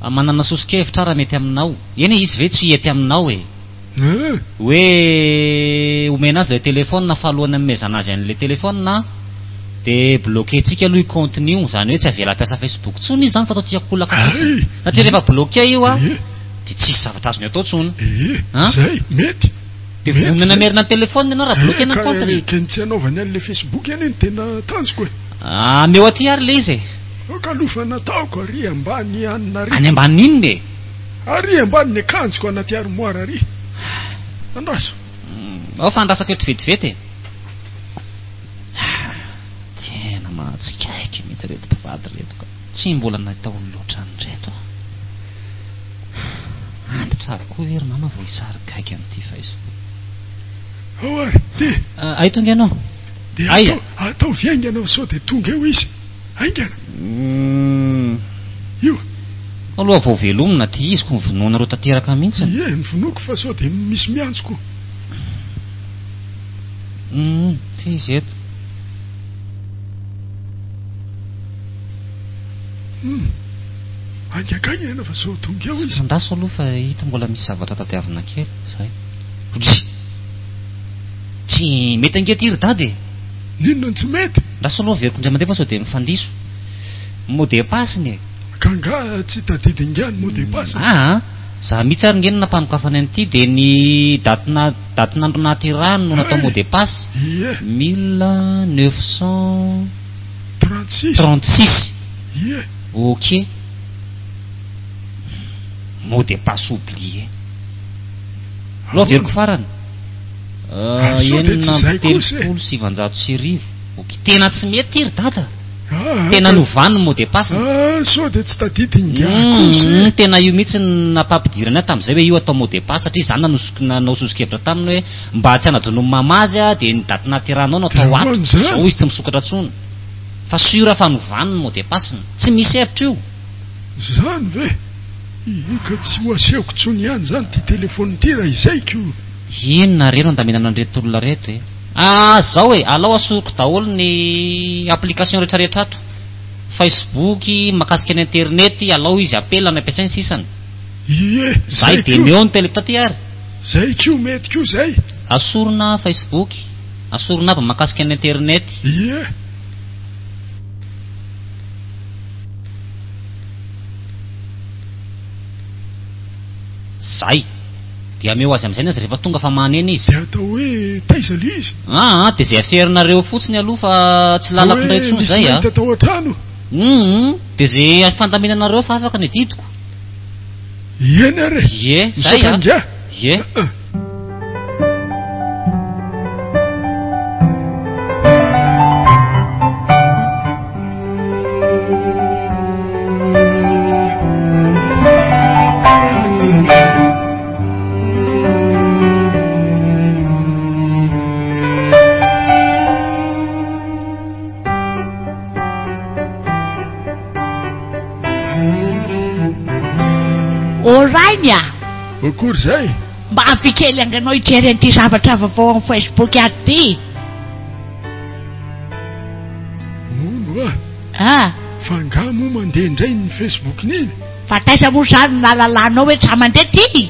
Ah, manana soso-kevitra aho raha mety aminao. Eny e, izy ve tsy hety aminao e? Eh. Hoe omena azy ilay téléphone fa alohan'ny hanomezana azy an'ilay téléphone dia bloquer-tsika aloha io compte-ny io, izany hoe tsy avela hampiasa Facebook intsony izy izany fa atao tia kolaka fotsiny. Ay! Satria rehefa bloquer io a, Ie. dia tsisy zavatra azony atao intsony. Ie, An? zay, mety. Dia Mety vonona zay. hamerina ny téléphone ianao raha Ie, bloquer-na ny ka compte-ny. ka ny tsy hanaovany an'ilay Facebook anie no tena tanjoko e. Ameo aty ary ilay izy e. Aoka aloha fa nataoko ary ambany anona ary. Any ambany inona e? Ary ambany ny akanjoko anaty armoire ary. Andraso. Ao fa andrasako eto vetivety e. Tena mahatsikaiky mihitsy ireto mpivady ireto ka. Tsy mbola nahita olona ohatran'ireto aho. Antitra avokoa ve ry mama vao hisary gaigy amin'ity Facebook? Ao ary, ty. Ay tonga ianao. Dia Aiza? atao, ataovy haingana sao dia tonga eo izy. Haingana. Io. Aloha vao velomina ty izy ko vonoanareo tanteraka mihitsy. Ie, ny vonoiko fa sao dia misy miantso ko. Ty izy eto. Haingakaingana fa sao tonga eo izy. Andraso aloha fa hita mbola misy zavatra tadiavina kely. Zay. Dry. Tsy mety ange ty ry dada e. N'inona no tsy mety? Andraso aloha averiko indray mandeha fa sao dia mifandiso. Mot de passe-ny e. Ka angaha tsy tadidy ingahy ny mot de passe-ny? Aa, za mihitsy ary nge no nampanokafany an'ity dia ny datina datin'andro nahaterahany no natao mot de passe. Ie. 1936. 36. Ie. Ok. Mot de passe oublié. Aleo averiko farany. Ary sao dia tsy izay kosa e. 1936. Ok. Tena tsy mety ry dada. Ah, Tena ka- novany ny mot de passe. Ah, sao dia tsy tadidy ingahy kosa e. Tena io mihitsy no nampampidirana ahy tamin'izay hoe io atao mot de passe satria izaho nanao soso-kevitra taminy hoe mba tsy hanadinoan'i mama azy aho dia ny daty nahaterahanao no Dia atao ato. ahoana izany? Izao izy tsy misokatra intsony. Fa sûr fa novany ny mot de passe-ny. Tsy misy hevitra io. Izany ve? Ii, ka tsy ho asehoko intsony ihany izany ity téléphone ity raha izay ko. Inona re no andaminana an'ireto olona ireto e? Ah zao e, alao asoriko daholo ny application rehetra rehetra ato. Facebook, makasika ny internet, alao izy apela ny ampiasainy sisany. Ie, Zay zay de ko. meo ny tele taty ary. Zay ko, mety ko zay. Asorina Facebook, asorina aby makasika ny internet. Ie. Zay. Dia ameo azy amin'izay ny azy rehefa tonga fa manena izy. Dia atao hoe taiza ilay izy? Aa dia izay aferinareo fotsiny aloha fa tsy lalako indray intsony izay a. Hoe misy mahita tao an-trano? Hum dia izay fandaminanareo fa afaka ny adidiko. Eny ary e. Ie, zay Misaotra a. ingahy. Ie. Ô rainy a! Akory izay? Mba avia kely anganao hijery an'ity zavatra vaovao amin'ny Facebook ato ity. Hono a! Ah! Fa angaha moa mandeha indray iny Facebook-ny iny? Fa taiza moa izany no nahalalanao hoe tsa mandeha ity?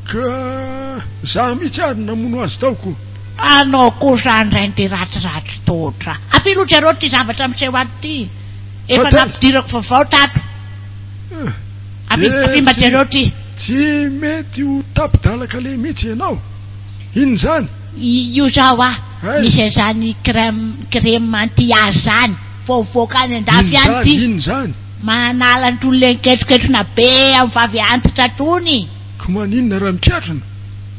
Ka. Za mihitsy ary no namono azy tao ko. Anao koa zany rainy dia ratsiratsy totra. Afilo jereo ity zavatra miseho ato ity. Efa nampidirako vaovao tato. Avia, avia mba jereo ity. Tsy mety ho tapi-dalaka le mihitsy ianao. Inona izany? Io zao ah, misy an'izany crème, crème anti-âge zany. Vao mivoaka any an-dafy any ity. Inona izany? Manala an'itony le niketroketrona be amin'ny vavy antitra tony. Ko maninona raha miketrona?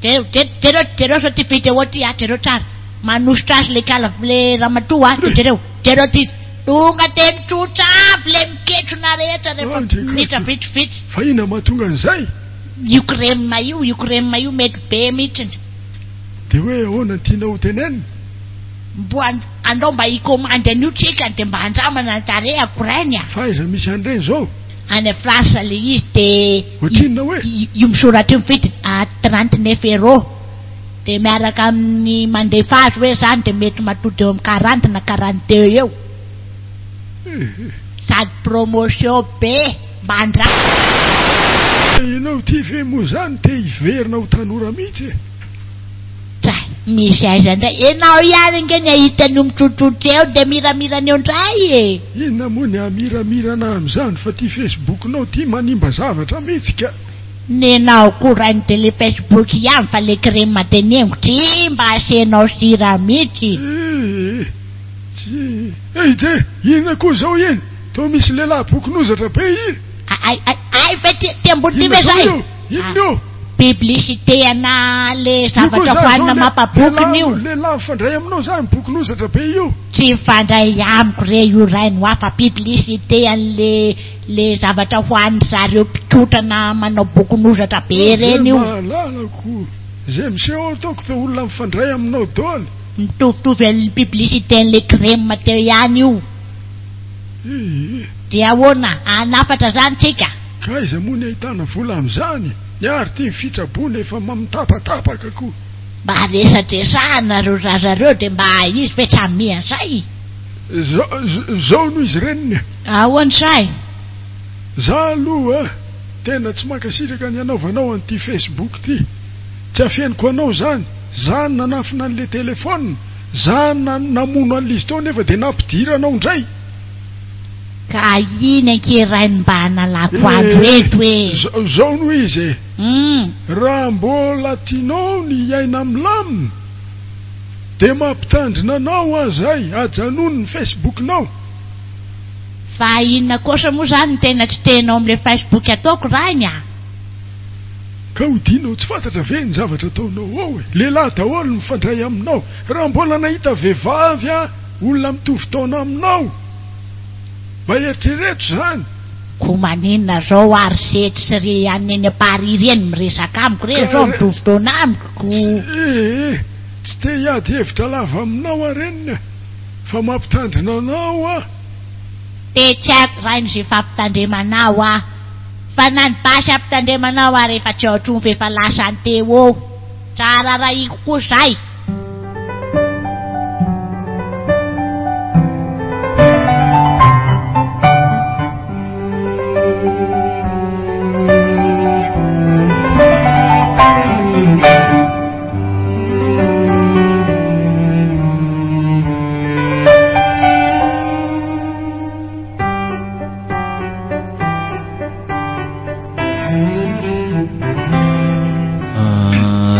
Jereo, jereo, jereo sao ity vidéo ity ah, jereo tsara. Manosotra azy le kala, le ramatoa ah, jereo, jereo ity. Tonga dia mitsotra avy le miketrona rehetra rehefa minitra vitsivitsy. Fa inona mahatonga an'izay? Io crème io, io crème io mety be mihitsiny. Dia hoe ahoana no tianao ho tenenina? Mbo andao mba hikomandy an'io tsika dia mba andramana ny tarehako rainy a! Fa aiza misy an'ireny izao? Any France le izy dia Ohatrinona hoe? io misoratra io ny vidiny à 39 euros dia miaraka amin'ny mandefa azy hoe zany dia mety matody eo amin'ny 40 na 42 eo. Sady promotion be mba andramo. Ianao ity ve moa izany te hiverina ho tanora mihitsy e? Tsa, misy aiza indray? Enao ihany ange ny ahita an'io mitrotrotra eo dia miramirana eo indray e! Inona moa ny hahamiramirana amin'izany fa ty Facebook-nao ty manimba zavatra mihitsy ka! Nenao koa rainy de le Facebook ihany fa le crème teneniko tsy mba asianao sira mihitsy. Ee, tsy. Ey je! Inona koa izao iny? Toa misy lehilahy bokon'ozatra be iny! Ay ay ay ve ty ty ambony ty ve zay? Inona io? Publicité ana le zavatra hohanina mampabokony io. Lehilahy mifandray aminao zany bokon'ozatra be io. Tsy mifandray amiko re io rainy hoa fa publicité an'le le zavatra hohanin zareo mpikotrana manao bokon'ozatra be reny io. Mahalalako ze miseho ao ataoko fa olona mifandray aminao doly. Mitovitovy an'le publicité an'le crème teo ihany io. Dia ahoana? Hanafatra zany tsika? Ka aiza moa ny ahitana vola amin'izany? Ny ary ity ny fitsaboana efa mitapatapaka ko. Mba resadresahana reo zaza reo de mba izy ve tsy hanome an'izay? Zao no izy reniny. Ahoana izay? Za aloha tena tsy mankasitraka ny hanaovanao an'ity facebook ity. Tsy afeniko anao izany, za nanafina an'le telephone, za namono an'izy teo nefa dia nampidiranao indray. Ka iny ankia rainy mba hanalako andro eto e! Zao no izy e! Raha mbola tianao ny hiaina milamina dia mampitandrina anao aho zay, ajanony ny Facebook-nao. Fa inona kosa moa zany no tena tsy tianao amin'ilay Facebook ataoko rainy a? Ka hodianao tsy fantatra ve ny zavatra ataonao ao e? Lehilahy daholo no mifandray aminao. Raha mbola nahita vehivavy aho, olona mitovy taona aminao. Mba eritrereto izany. Ko maninona zao ary Setry sy ry anona eny Paris ireny miresaka amiko ireny zao mitovy taona amiko ko. Ee, tsy te hiady hevitra lava aminao aho reniny a, fa mampitandrina anao aho. Te tsy haiko rainy ze fampitandremanao aho, fa na ny basy ampitandremanao ary efa tsy ao intsony f'efa lasa any Théo. Tsara rahiko koa zay.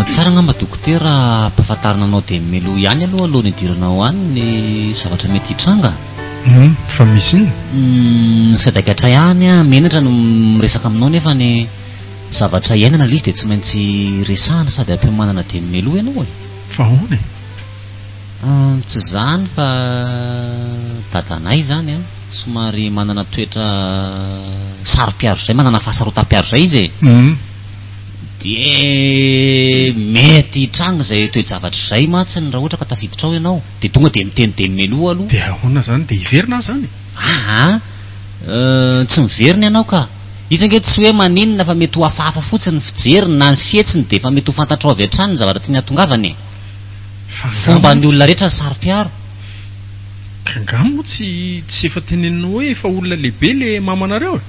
Tsara angamba dokotera ampahafantarina anao dia mialoha ihany aloha alohan'ny hidiranao any ny zavatra mety hitranga. Hum, fa misy inona? Hum, sadaikatra ihany aho, menatra no miresaka aminao nefa ny zavatra iainana ilay izy dia tsy maintsy resahana sady ampiomanana dia mialoha ianao e. Fa ahoana e? Hum, tsy izany fa dadanay izany an, somary manana toetra saro-piaro izay, manana fahasarotam-piaro izay izy e. Hum. Dia mety hitranga izay toe-javatra izay mantsy raha ohatra ka tafiditra ao ianao, dia tonga dia miteny dia mialoha aloha. Dia ahoana izany? Dia hiverina aho izany e? Aa, tsy miverina ianao ka. Izy ange tsy hoe maninona fa mety ho hafahafa fotsiny ny fijeriny na ny fihetsiny dia efa mety ho fantatrao avy hatrany ny zavatra tiany hahatongavana e. Fa angaha Fomban'ny moa tsy. olona rehetra ny saro-piaro. Ka angaha moa tsy tsy efa teneninao hoe efa olona lehibe le mamanareo e?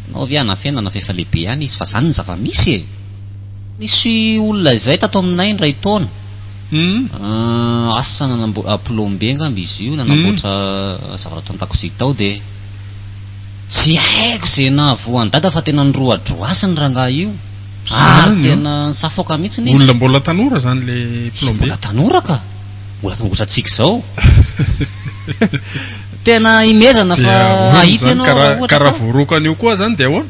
Ianao ve hanafenana fa efa lehibe ihany izy fa zany ny zava-misy e! Nisy olona izay tato aminay indray taona. Asa nanamboatra plombier angamba izy io, nanamboatra zavatra tao an-dakozia tao dia tsy haiko izay nahavoa an'i Dada fa tena niroadroasiny rangahy io. Ary tena nisafoaka mihitsy izy. Olona mbola tanora izany ilay plombier? Mbola tanora ka. Mbola tongotra antsika izao. Tena imezana fa hahita ianao raha ohatra ka raha voaroaka an'io koa izany dia ahoana?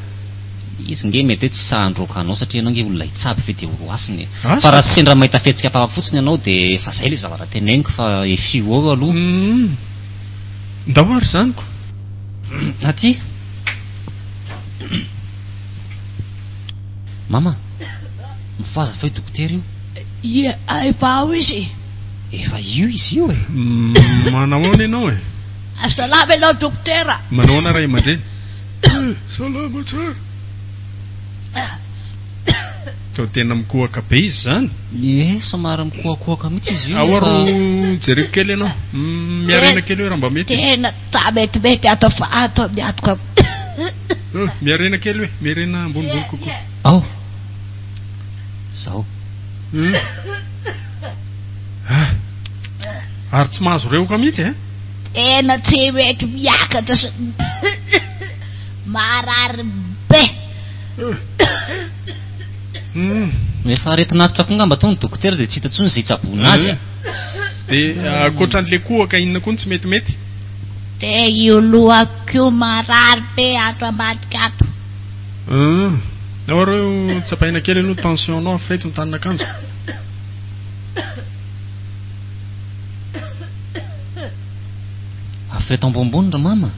Izy nge mety hoe tsy sahy handroaka anao satria ianao nge olona hitsabo ve dia horoasiny e. Fa raha sendra mahita fihetsika hafahafa fotsiny ianao dia efa zay ilay zavatra teneniko fa efio ao aloha. Ndao ary izany ko. Aty. Mama, mifohaza fa io dokotera io. Ie, efa ao izy. Efa io izy io e. Manahoana ianao e? Salama ianao dokotera. Manahoana ray aman-dreny? Salama tsara. Toa tena mikohaka be izy izany. Ie, somary mikohakohaka mihitsy izy io. Ao aro jereko kely ianao. Miarena kely hoe raha mba mety. Tena tsy metimety ato fa ato amin'ny atoka. Miarena kely hoe, miarena ambonimbony kokoa. Ao. Zao. Ah. Ary tsy mahazo rehoka mihitsy eh? Tena tsy mety miakatra sy marary be. Efa aretin'atitra koa angamba tao ny dokotera dia tsy hita intsony izay hitsaboana azy e. Dia ankoatran'ilay kohaka inona koa no tsy metimety? Dia io lohako io marary be ato ambadika ato. Ao areo tsapaina kely aloha tension-nao afireto ny tanin'akanjo. Afireto ambonimbony ry mama.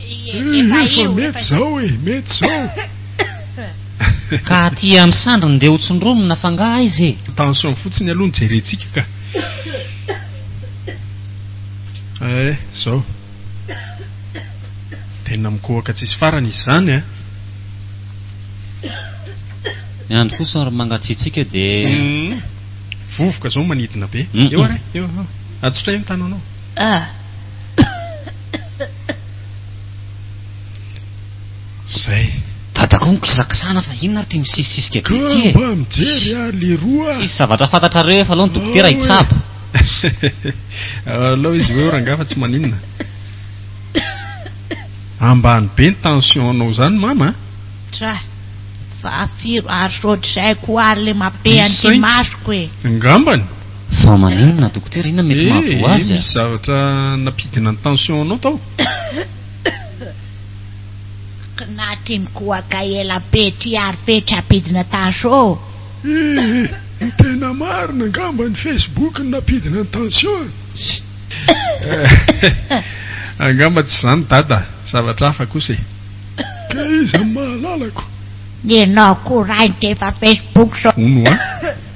Efa mety izao e, mety izao. Ka aty amin'ny sandriny ndeha ho tsindromina fa nga aiza e? Tension fotsiny aloha no jerentsika ka. Eh, zao. Tena mikohaka tsisy farany izy izany eh. Ny andro koa somary mangatsiatsiaka dia. Vovoka zao manidina be. Eo ary, eo, eo. Atsotra eo ny tananao. Ah. Zay. Dada koa mikisakisana fa inona ary ty misisisika be ty e. Ka mba mijery ah leroa. Tsisy zavatra fantatrareo efa aleo ny dokotera hitsabo. Aleo izy hoe rangahy fa tsy maninona. Ambany be ny tension-nao zany mama a. Tra. Fa firy ary sao tsy haiko ary le mape an'ity masoko e. Angambany. Fa maninona dokotera inona mety mahavoa azy a? Misy zavatra nampidina ny tension-nao tao. Kna ty mikohaka ela be ty ary ve tsy hampidina tension? Ee, ny tena marina angamba ny Facebook no nampidina ny tension e. Angamba tsy izany dada, zavatra hafa kosa e. Ka iza no mahalala ko? Enao koa rainy de efa Facebook zao. Hono hoa,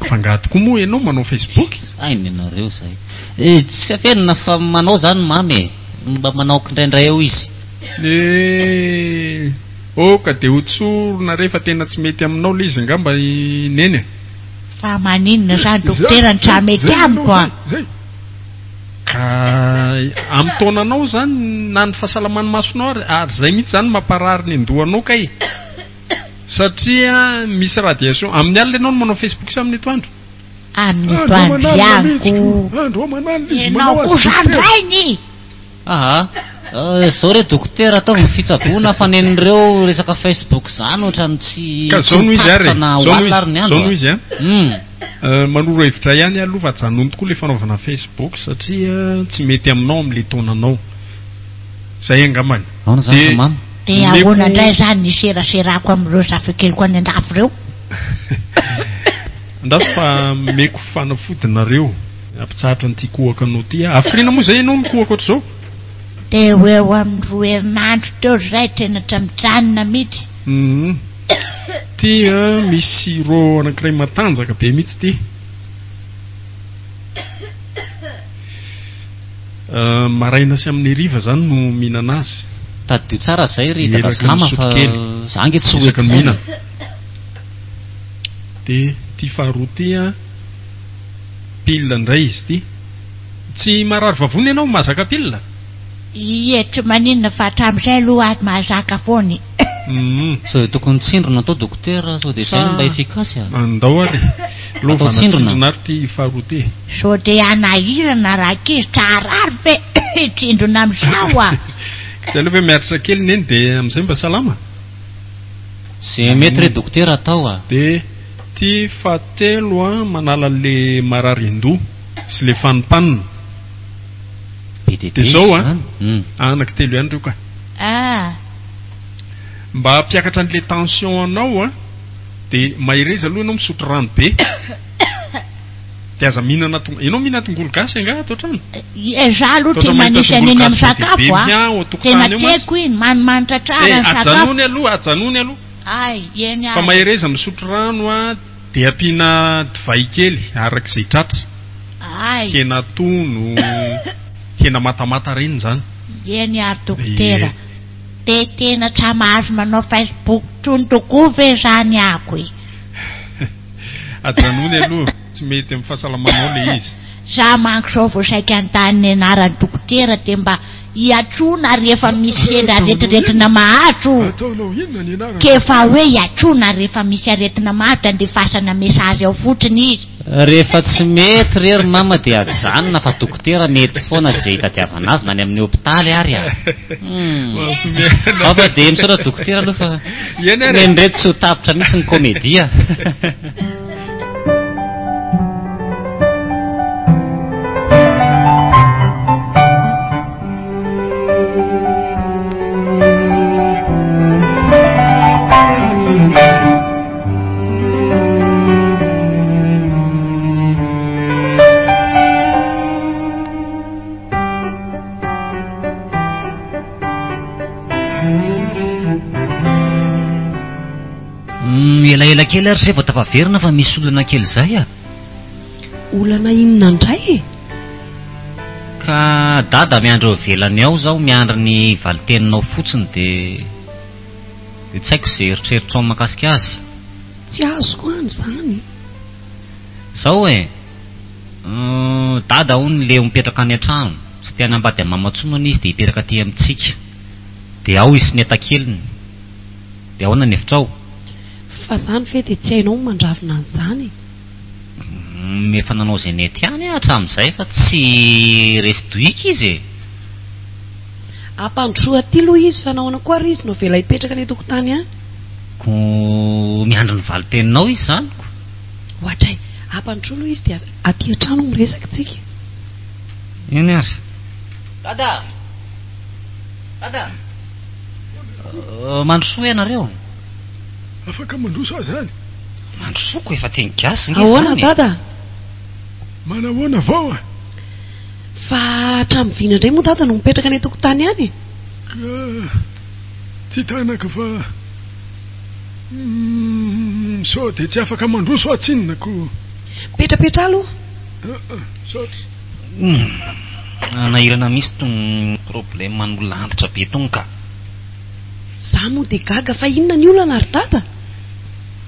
fa angaha tokoa moa ianao manao Facebook? Hainy ianareo izay. Eh, tsy afenina fa manao zany mamy e. Mba manao kindraindray eo izy. Eh, oh ka dia ho tsorina re fa tena tsy mety aminao ilay izy angamba i Neny e. Fa maninona zany dokotera no tsy mety amiko a? Ka amin'ny taonanao izany na ny fahasalaman'ny masonao ary, ary izay mihitsy izany mamparary ny andohanao kay. Satria misy radiation. Amin'ny alina ianao no manao Facebook sa amin'ny atoandro? Amin'ny atoandro ihany ko. Andro aman'alina izy manao azy. Ianao koa zany rainy. Aha. Zao re dokotera ataovy ny fitsaboana fa nen'ireo resaka Facebook zany ohatran'ny tsy Ka zao no izy ary e. na Zao no alina ary ny izy. andro Zao no a. izy a. Manoro hevitra ihany aloha fa ajanony tokoa le fanaovana Facebook satria tsy mety aminao amin'le taonanao. Zay angambany. Ahoana zany Dia ry mama? Dia omeko ahoana indray izany ny seraserako amin'ireo zafikeliko any an-dafy ireo? Andraso fa omeko fanafody nareo. Hampitsahatra an'ity kohaka anao ity aho. Hafiriana moa izay ianao mikohaka ohatr'izao? Teo ho eo amin'ny roa herinandro teo ry zay tena tsy mijanona mihitsy. Hum. Ity an, misy sirop anankiray matanjaka be mihitsy ity. Maraina sy amin'ny hariva izany no mihinana azy. Tadidio tsara izay ry dada sy Eraky ny mama fa sotrokely. za ange tsy ho Isaky eto ny foana. mihinana. Dia ity faharoa ity an. Pile indray izy ity. Tsy marary vavony ianao mahazaka pile? Ie, tsy maninona fa hatramin'izay aloha ary mahazaka foana e. Sao dia tokony tsindrona atao dokotera, sao dia izay no mba efficace a. Andao ary. Atao Lovana tsindrona. tsindrona ary ity faharoa ity. Sao dia hanahirana rankizy tra harary ve tsindrona amin'izao a. Tsy aleo ve miaritra kely neny dia amin'izay mba salama? Izay mety re dokotera atao a. Dia ity fahatelo a, manala an'le marary an-doha sy le fanimpanina. Be dia be Dia izao a, izany. anaky telo ihany ireo ka. Ah. Mba hampiakatra an'le tension anao a, dia mahereza aloha ianao misotro rano be. Dia aza mihinana tongolo. Ianao mihinana tongolo gasy angaha ato an-trano? Ie, za aloha Toa tia mahita manisy tongolo an'iny gasy amin'ny be dia be sakafo a. miha ao an-tokotany Tena eo mantsy. tiako iny, manimanitra tsara Eh, ny sakafo. ajanony aloha, ajanony aloha. Ay, eny Fa ary. mahereza misotro rano a, dia ampiana divay kely araka izay tratra. Ay. Hena tono, hena matamata ireny izany. Eny ary dokotera. Ie. Dia tena tsy mahazo manao Facebook tsony tokoa ve zany ako e? Ajanony aloha, tsy mety amin'ny fahasalamanao ilay izy. Za manko zao vao saika anontany ny anaran'ny dokotera dia mba hiantsoana rehefa misy sendra aretinretina mahazo. Ataonao inona ny anarany? K'efa hoe hiantsoana rehefa misy aretina mahazo dia andefasana message ao fotsiny izy. Rehefa tsy mety re ry mama dia ajanona fa dokotera mety foana izay hitadiavana azy na any amin'ny hopitaly ary a. Ao fa dia misaotra dokotera aloha fa Eny ary e. nendreto tsy ho tapitra mihitsy ny komedia. Elaela kely ary zay vao tafaverina fa misy olana kely izay a. Olana inona indray e? Ka dada miandry eo ivelany ao zaho miandry ny valin-teninao fotsiny dia dia tsy haiko izay eritreritrao mahakasika azy. Tsy azoko any izany. Zao e, dada hono leo mipetraka any an-trano, tsy te hanambady an'i mama intsony hono izy dia hipetraka aty amintsika. Dia ao izy sy ny entakeliny. Dia ahoana ny hevitrao? Fa izany ve dia tsy hainao ny mandravina an'izany e? Efa nanao izay nety ihany aho hatramin'izay fa tsy resy dohika izy e! Ampandrosoa aty aloha izy fa nahoana koa ary izy no avela hipetraka any an-tokotany any? Ko miandry ny valin-teninao izy izany ko! Ohatray, ampandrosoa aloha izy dia aty an-trano miresaka tsika. Eny ary. Dada! Dada! Mandrosoa ianareo. Afaka mandroso aho izany? Mandrosoa ko, efa teny gasy nge Ahoana izany e! dada? Manahoana vao a? Fa hatramin'ny vina indray moa dada no mipetraka any an-tokotany any e? Ka tsy tanako fa sao dia tsy afaka mandroso aho tsinona ko. Mipetrapetra aloha. Misaotra. Nanahirana mihitsy tony problème an'olona antitra be tony ka. Za moa dia gaga fa inona ny olana ry dada?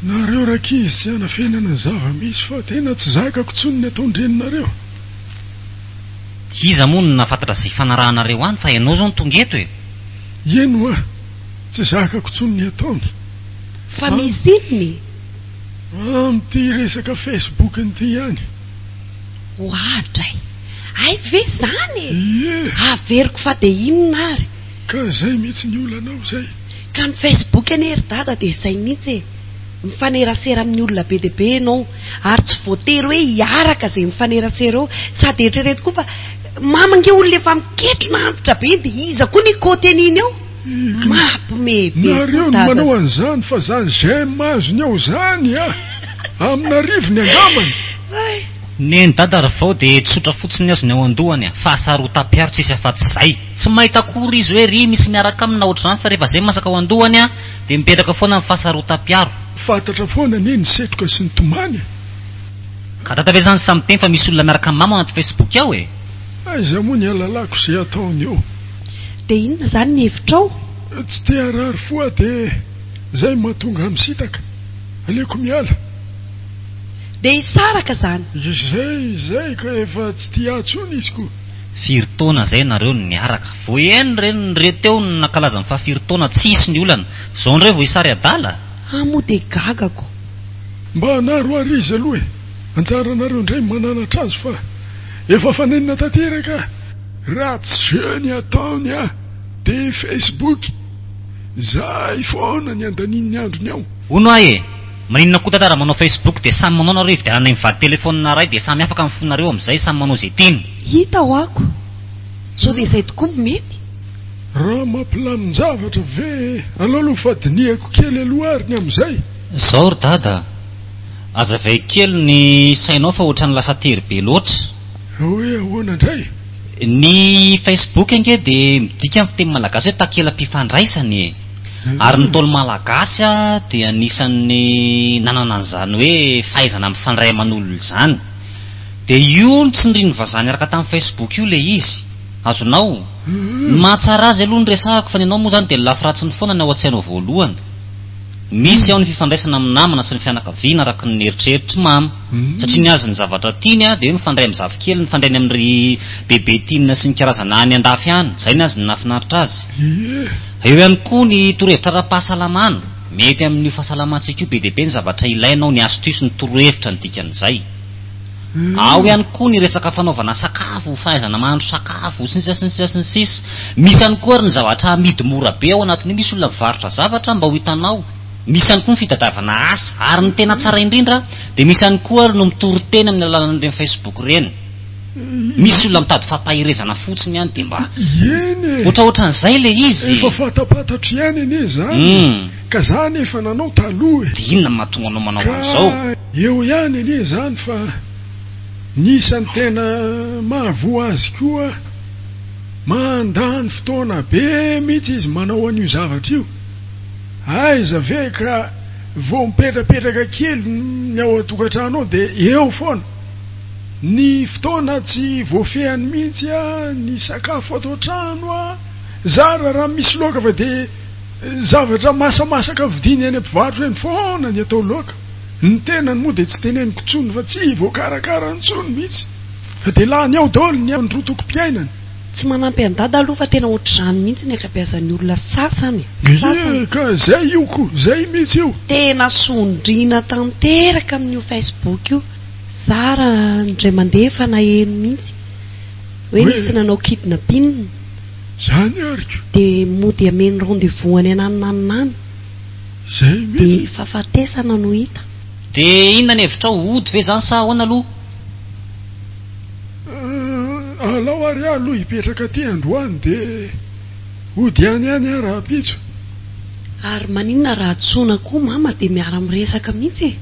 Nareo rankizy tsy anafenana ny zava-misy fa tena tsy zakako intsony ny ataon-dreninareo. Iza moa no nahafantatra izay ifanarahanareo any fa ianao izao no tonga eto e? Eny hoa, tsy zakako intsony ny ataony. Fa misy inona e? Amin'ity resaka Facebook ity ihany. Oadray! Hay ve izany e? Ie! Averiko fa dia inona ary? Ka izay mihitsy ny olanao izay. Ka ny Facebook anie ry dada dia izay mihitsy e! Mifanerasera amin'ny olona be dia be ianao ary tsy voatery hoe hiaraka izay mifanerasera eo. Sady eritrereto koa fa mama ange olona efa miketrona antitra be dia iza koa ny hikaoty an'iny eo? Mampime be koa Nareo no dada. manao an'izany fa zany j'aime azony ao zany a! Amin'arivony angambany. Neny dada ry vao dia tsotra fotsiny ny azony ao an-dohany a! Fahasarotam-piaro tsisy afa-tsy izay. Tsy mahita akory izy hoe ry misy miaraka aminy na ohatr'izany fa rehefa izay masaka ao an-dohany a! Dia mipetraka foana ny fahasarotam-piaro. Fantatra foana anie ny setroka sy ny tomany e! Ka dada ve zany samy miteny fa misy olona miaraka am mama ao anaty facebook ao e? Aiza moa ny alalako izay ataony eo? Dia inona izany ny hevitrao? Tsy te harary fo aho dia izay no mahatonga ahy misintaka. Aleoko miala. Dia hisaraka izany? Izay, izay ka efa tsy tia ahy intsony izy ko. Firy taona izay nareo no niaraka? Vao eny re ny re teo no nankalaza ny fahafiry taona, tsisy ny olana. Izao indray vao hisary adala? Ah moa dia gagako. Mba anaro ary izy aloha e! Anjaranareo indray ny mananatra azy fa efa fanenina tanteraka ah! Raha tsy jeu ny ataony ah! Dia Facebook! Zay foana ny andaniany ny androny ao! Hono aho e! Maninona koa dada raha manao Facebook dia samy manao nareo hividianana mivady telephone ray dia samy afaka ny fonareo amin'izay samy manao izay tiany. Hita ho'ako. Sao dia izay tokoa no mety? Raha mampilamin-javatra ve e? Alao aloha fa dinihako kely aloha ary ny amin'izay. Zao ry dada a! Azavaiko kely ny sainao fa ohatran'ny lasa tery be loatra. Hoe ahoana indray? Ny Facebook ange dia midika amin'ny fiteny malagasy hoe takela-pifandraisana e! Ary ny Ntaolo malagasy dia anisan'ny nanana an'izany hoe fahaizana mifandray aman'olona izany. Dia io no tsindrin'ny vazaha niaraka tamin'ny Facebook io ilay izy. Azonao? Ny mahatsara azy aloha no resahako fa ny anao moa izany dia ny lafy ratsiny foana ny ao an-tsainao voalohany. Misy ao ny fifandraisana amin'ny namana sy ny fianakaviana araka ny eritreritr'i mama. Satria ny azy ny zavatra tiany dia hoe mifandray amin'ny zafikeliny, mifandray any amin'ry bebe tiana sy ny karazana any andafy any. Izay ny azy no nahafinaritra azy. Eo ihany koa ny torohevitra ara-pahasalamana. Mety amin'io fahasalamantsika io be dia be ny zavatra ilaina ao, ny astuce, ny torohevitra ny dikan'izay. Ao ihany koa ny resaka fanaovana sakafo, fahaizana mahandro sakafo, sy ny sisa sy ny sisa sy ny sisa. Misy ihany koa ary ny zavatra amidy mora be ao anatin'io, misy olona mivarotra zavatra mba ho hitanao. Misy ihany koa ny fitadiavana asa. Ary ny tena tsara indrindra dia misy ihany koa ary no mitory teny amin'ny alalan'ireny Facebook ireny. Misy olona mitady fampaherezana fotsiny ihany dia mba Eny e! ohatraohatran'izay ilay izy. Efa fantapantatro ihany anie izany e! Ka za anie efa nanao taloha e! Dia inona no mahatonga anao manao an'izao? Ka eo ihany anie izany fa ny isan'ny tena mahavoa azy koa mandany fotoana be mihitsy izy manao an'io zavatra io. Aiza ve ka vao mipetrapetraka kely ny ao an-tokantrano ao dia eo foana. Ny fotoana tsy voafehiny mihitsy a, ny sakafo ato an-trano a, zara raha misy laoka fa dia zavatra masamasaka vidiany eny am-pivarotra eny foana ny atao laoka. Ny tenany moa dia tsy teneniko intsony fa tsy voakarakara intsony mihitsy fa dia lany ao daholo ny androtokom-piainany. Tsy manampy an'i Dada aloha fa tena ohatr'izany mihitsy ny ankabeazan'ny olona sasany e! Sasany. Ka zay io ko! Zay mihitsy io! Tena sondriana tanteraka amin'io Facebook io. Zara indray mandeha efa naheno mihitsy hoe nisy nanao kidnapping. Zany ary ko! Dia mody ameno rendez-vous any ananonanona any. Zay mihitsy. Dia fahafatesana no hita. Dia inona ny hevitrao? Hody ve zany sa ahoana aloha? Alao ary aho aloha hipetraka aty androany dia hody any ihany aho rahampitso. Ary maninona raha antsoina koa mama dia miara-miresaka mihitsy e?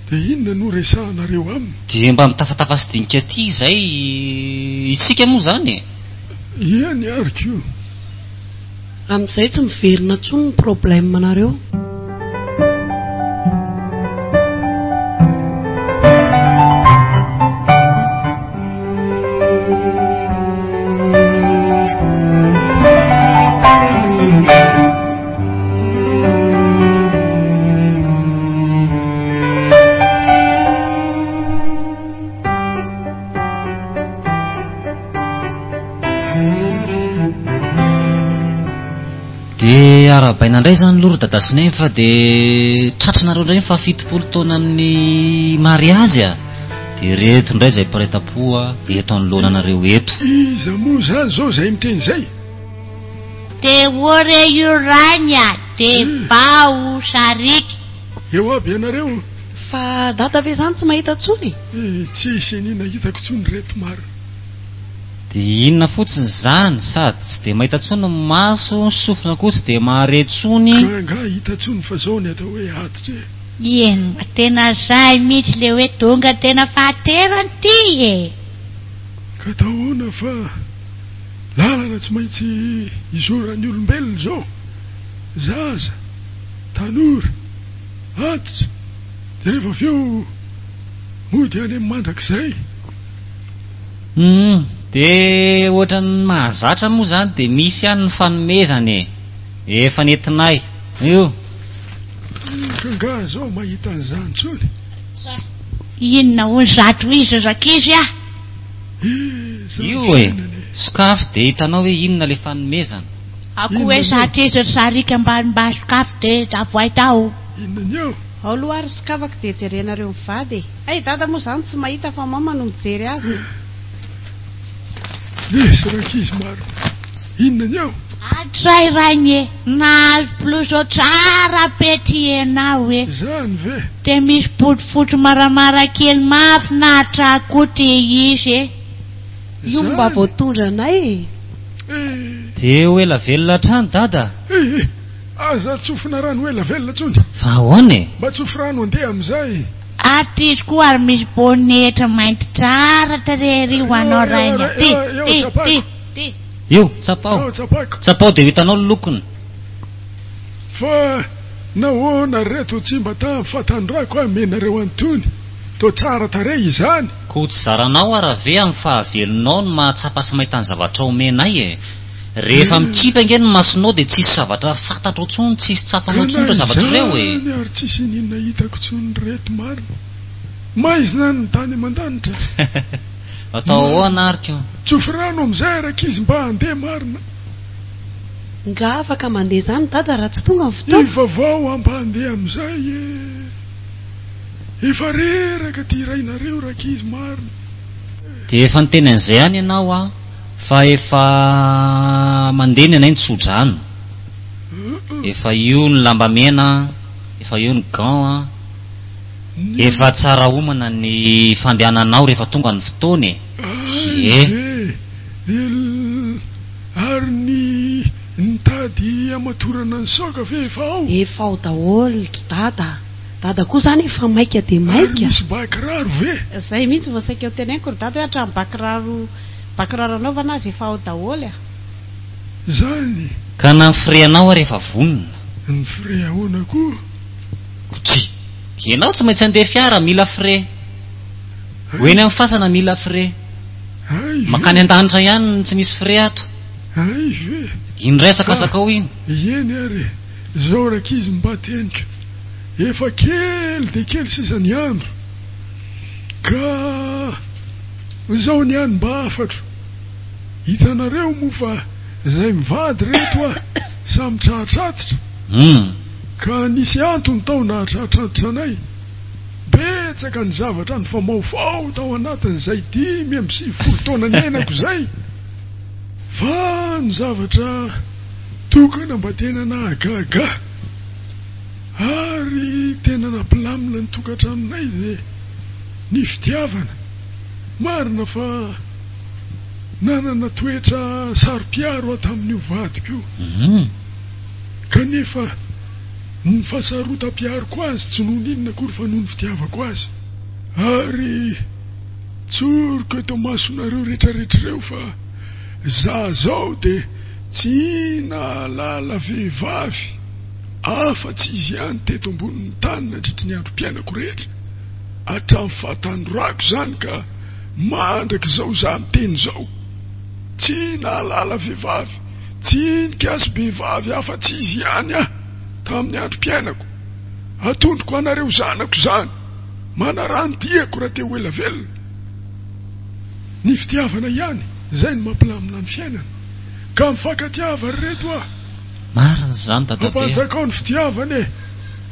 Dia inona no resahanareo aminy? Dia mba mitafatafa sy dinika aty izay isika moa izany e! Eny ary ko! Amin'izay tsy miverina intsony ny problème nareo. Dia arahabaina indray izany aloha ry Dada sy Neny fa dia tratranareo indray ny fahafitopolo taonan'ny mariazy a! Dia ireto indray izay mpiray tampo eto anoloana anareo eto. Iza moa izany izao izay miteny izay? Dia ore io rainy a! Dia bao sariaka. Eo aby ianareo. Fa dada ve zany tsy mahita tsony e? Eh, tsisy inona hitako tsony reto marina. Dia inona fotsiny izany, sady tsy dia mahita tsony ny maso, ny sofina koa tsy dia mahare tsony. Ka angaha hita tsony fa zao ny atao hoe aditra e. Eny mba tena zay mihitsy le hoe tonga tena fahaterany ty e! Ka atao ahoana fa lalana tsy maintsy izoran'ny olombelona izao, zaza, tanora, antitra, dia rehefa avy eo mody any amin'ny mandrakizay. Humm, dia ohatran'ny mahazatra moa izany dia misy ihany ny fanomezana e! Efa nentinay io. Ka angaha zao mahita an'izany intsony? Inona hono zato iza rankizy ah? Eh, zany Io e! fiainana e! Sokafy dia hitanao hoe inona ilay fanomezana. Ako hoe satria ry sariaka mba mba sokafy dia avoay tao. Inona ny eo? Ao aloha ary sokafako dia jerenareo mivady e. Hay dada moa izany tsy mahita fa mama no mijery azy e. Lesy rankizy marina. Inona ny eo? Hatray rainy e! Nahazo blouson tsara be ty enao e! Izany ve? Dia misy bodofotsy maramara kely mahafinaritra koa ty izy e! Io mba voatondra anay e! Dia ho ela velona hatrany dada! Eh eh! Aza tsofina rano ho ela velona intsony! Fa ahoana e? Mba tsofy rano andeha amin'izay! Ary ty izy koa ary misy bonetra mainty tsara tarehy ery ho anao rainy a! Ty! Ty! Ty! Ty! Io, tsapao! Eo, tsapako! Tsapao dia ho hitanao ny lokony! Fa nahoana reto tsy mba tamin'ny fahatandrako aho menareo an'itony? Toa tsara tarehy izany! Koa tsy zaranao ara ve amin'ny fahavelonao ny mahatsapa sy mahita ny zavatra omenay e? Rehefa mikipy ange ny masonao dia tsisy zavatra fantatrao tsony, tsisy tsapanao tsony ireo zavatra ireo e! Ka na izany ary tsisy ininona hitako tsony reto marina! Maizina ny tany aman-danitra! Atao ahoana ary ko? Tsofy rano amin'izay rankizy mba handeha marina! Nga afaka mandeha izany dada raha tsy tonga ny fotoana? Ivavao hampandeha amin'izay e! Efa reraka ty rainareo rankizy marina e! Dia efa niteny an'izay ihany ianao aho fa efa mandeha ny anay ny tso-drano. Efa io ny lambamena, efa io ny gants an. Efa tsara omana ny fandehananao rehefa tonga ny fotoana e! Ay ve! Il ary ny nitady hamatorana ny saoka ve efa ao? Efa ao daholo ry dada a! Dada koa zany efa maika dia Ary maika. misy ba kiraro ve? Zay mihitsy vao saika ho teneniko ry dada hoe hatramin'ny ba kiraro ba kiraro anaovana aza efa ao daholo a! Zany! Ka na ny frais anao ary efa vonona. Ny frais ahoana koa? Kotry! Ianao tsy maintsy handeha fiara, mila frais. Ho eny amin'ny fasana mila frais. Mankany an-danitra ihany no tsy misy frais ato. Hay ve? Iny resaka zakao iny. Eny ary e, zao rankizy mba teniko, efa kely dia kely sisa ny andro, ka zao ny any mba hafatro, hitanareo moa fa zay mivady reto a, samy trahatratitra, ka nisy antony tao nahatratrantitra anay. Betsaka ny zavatra nifamaofao tao anatin'izay 95 taona niainako izay, fa ny zavatra tokana mba tena nahagaga ary tena nampilamina ny tokantranonay dia ny fitiavana. Marina fa nanana toetra saro-piaro aho tamin'io vadiko io, kanefa Ny fahasarotam-piaroko azy tsy noho ny inona akory fa noho ny fitiavako azy. Ary tsoriko eto imasonareo retraretra ireo fa za zao dia tsy nahalala vehivavy afa tsy izy ihany teto ambonin'ny tany nandritry ny androm-piainako rehetra, hatramin'ny fahatanorako izany ka mandrak'izao za miteny izao. Tsy nahalala vehivavy, tsy nikasi-behivavy afa tsy izy ihany aho. Tamin'ny androm-piainako. Atondroko anareo zanako izany. Manaraha ny diako raha te ho ela velona. Ny fitiavana ihany, izay no mampilamina ny fiainana. Ka mifankatiava ry reto a! Marina izany dadabe a! Ampanjakao ny fitiavana e!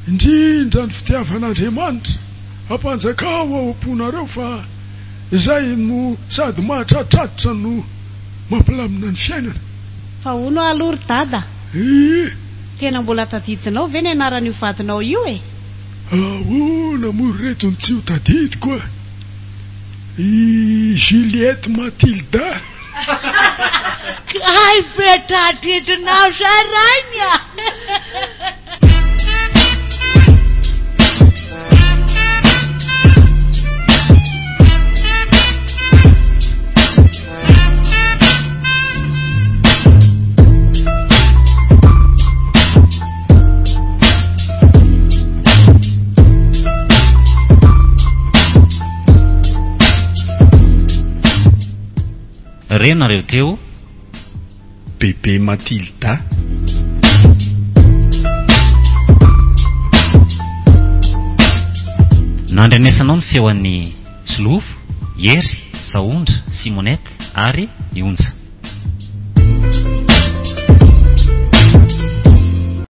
Indrindra ny fitiavan'Andriamanitra. Ampanjakao ao am-ponareo fa izay no sady mahatratratra no mampilamina ny fiainana. Fa hono aloha ry dada. Ii. Tena mbola tadidinao ve ny anaran'io vadinao io e? Ahoana moa ry reto no tsy ho tadidiko a! I Juliette Mathilda. Kay ve tadidinao zay rainy a! Re nareo teo. Bebe Matilda. Nandrenesanao ny feon'i Solofo, Hery, Sahondra, Simonette ary i Onja.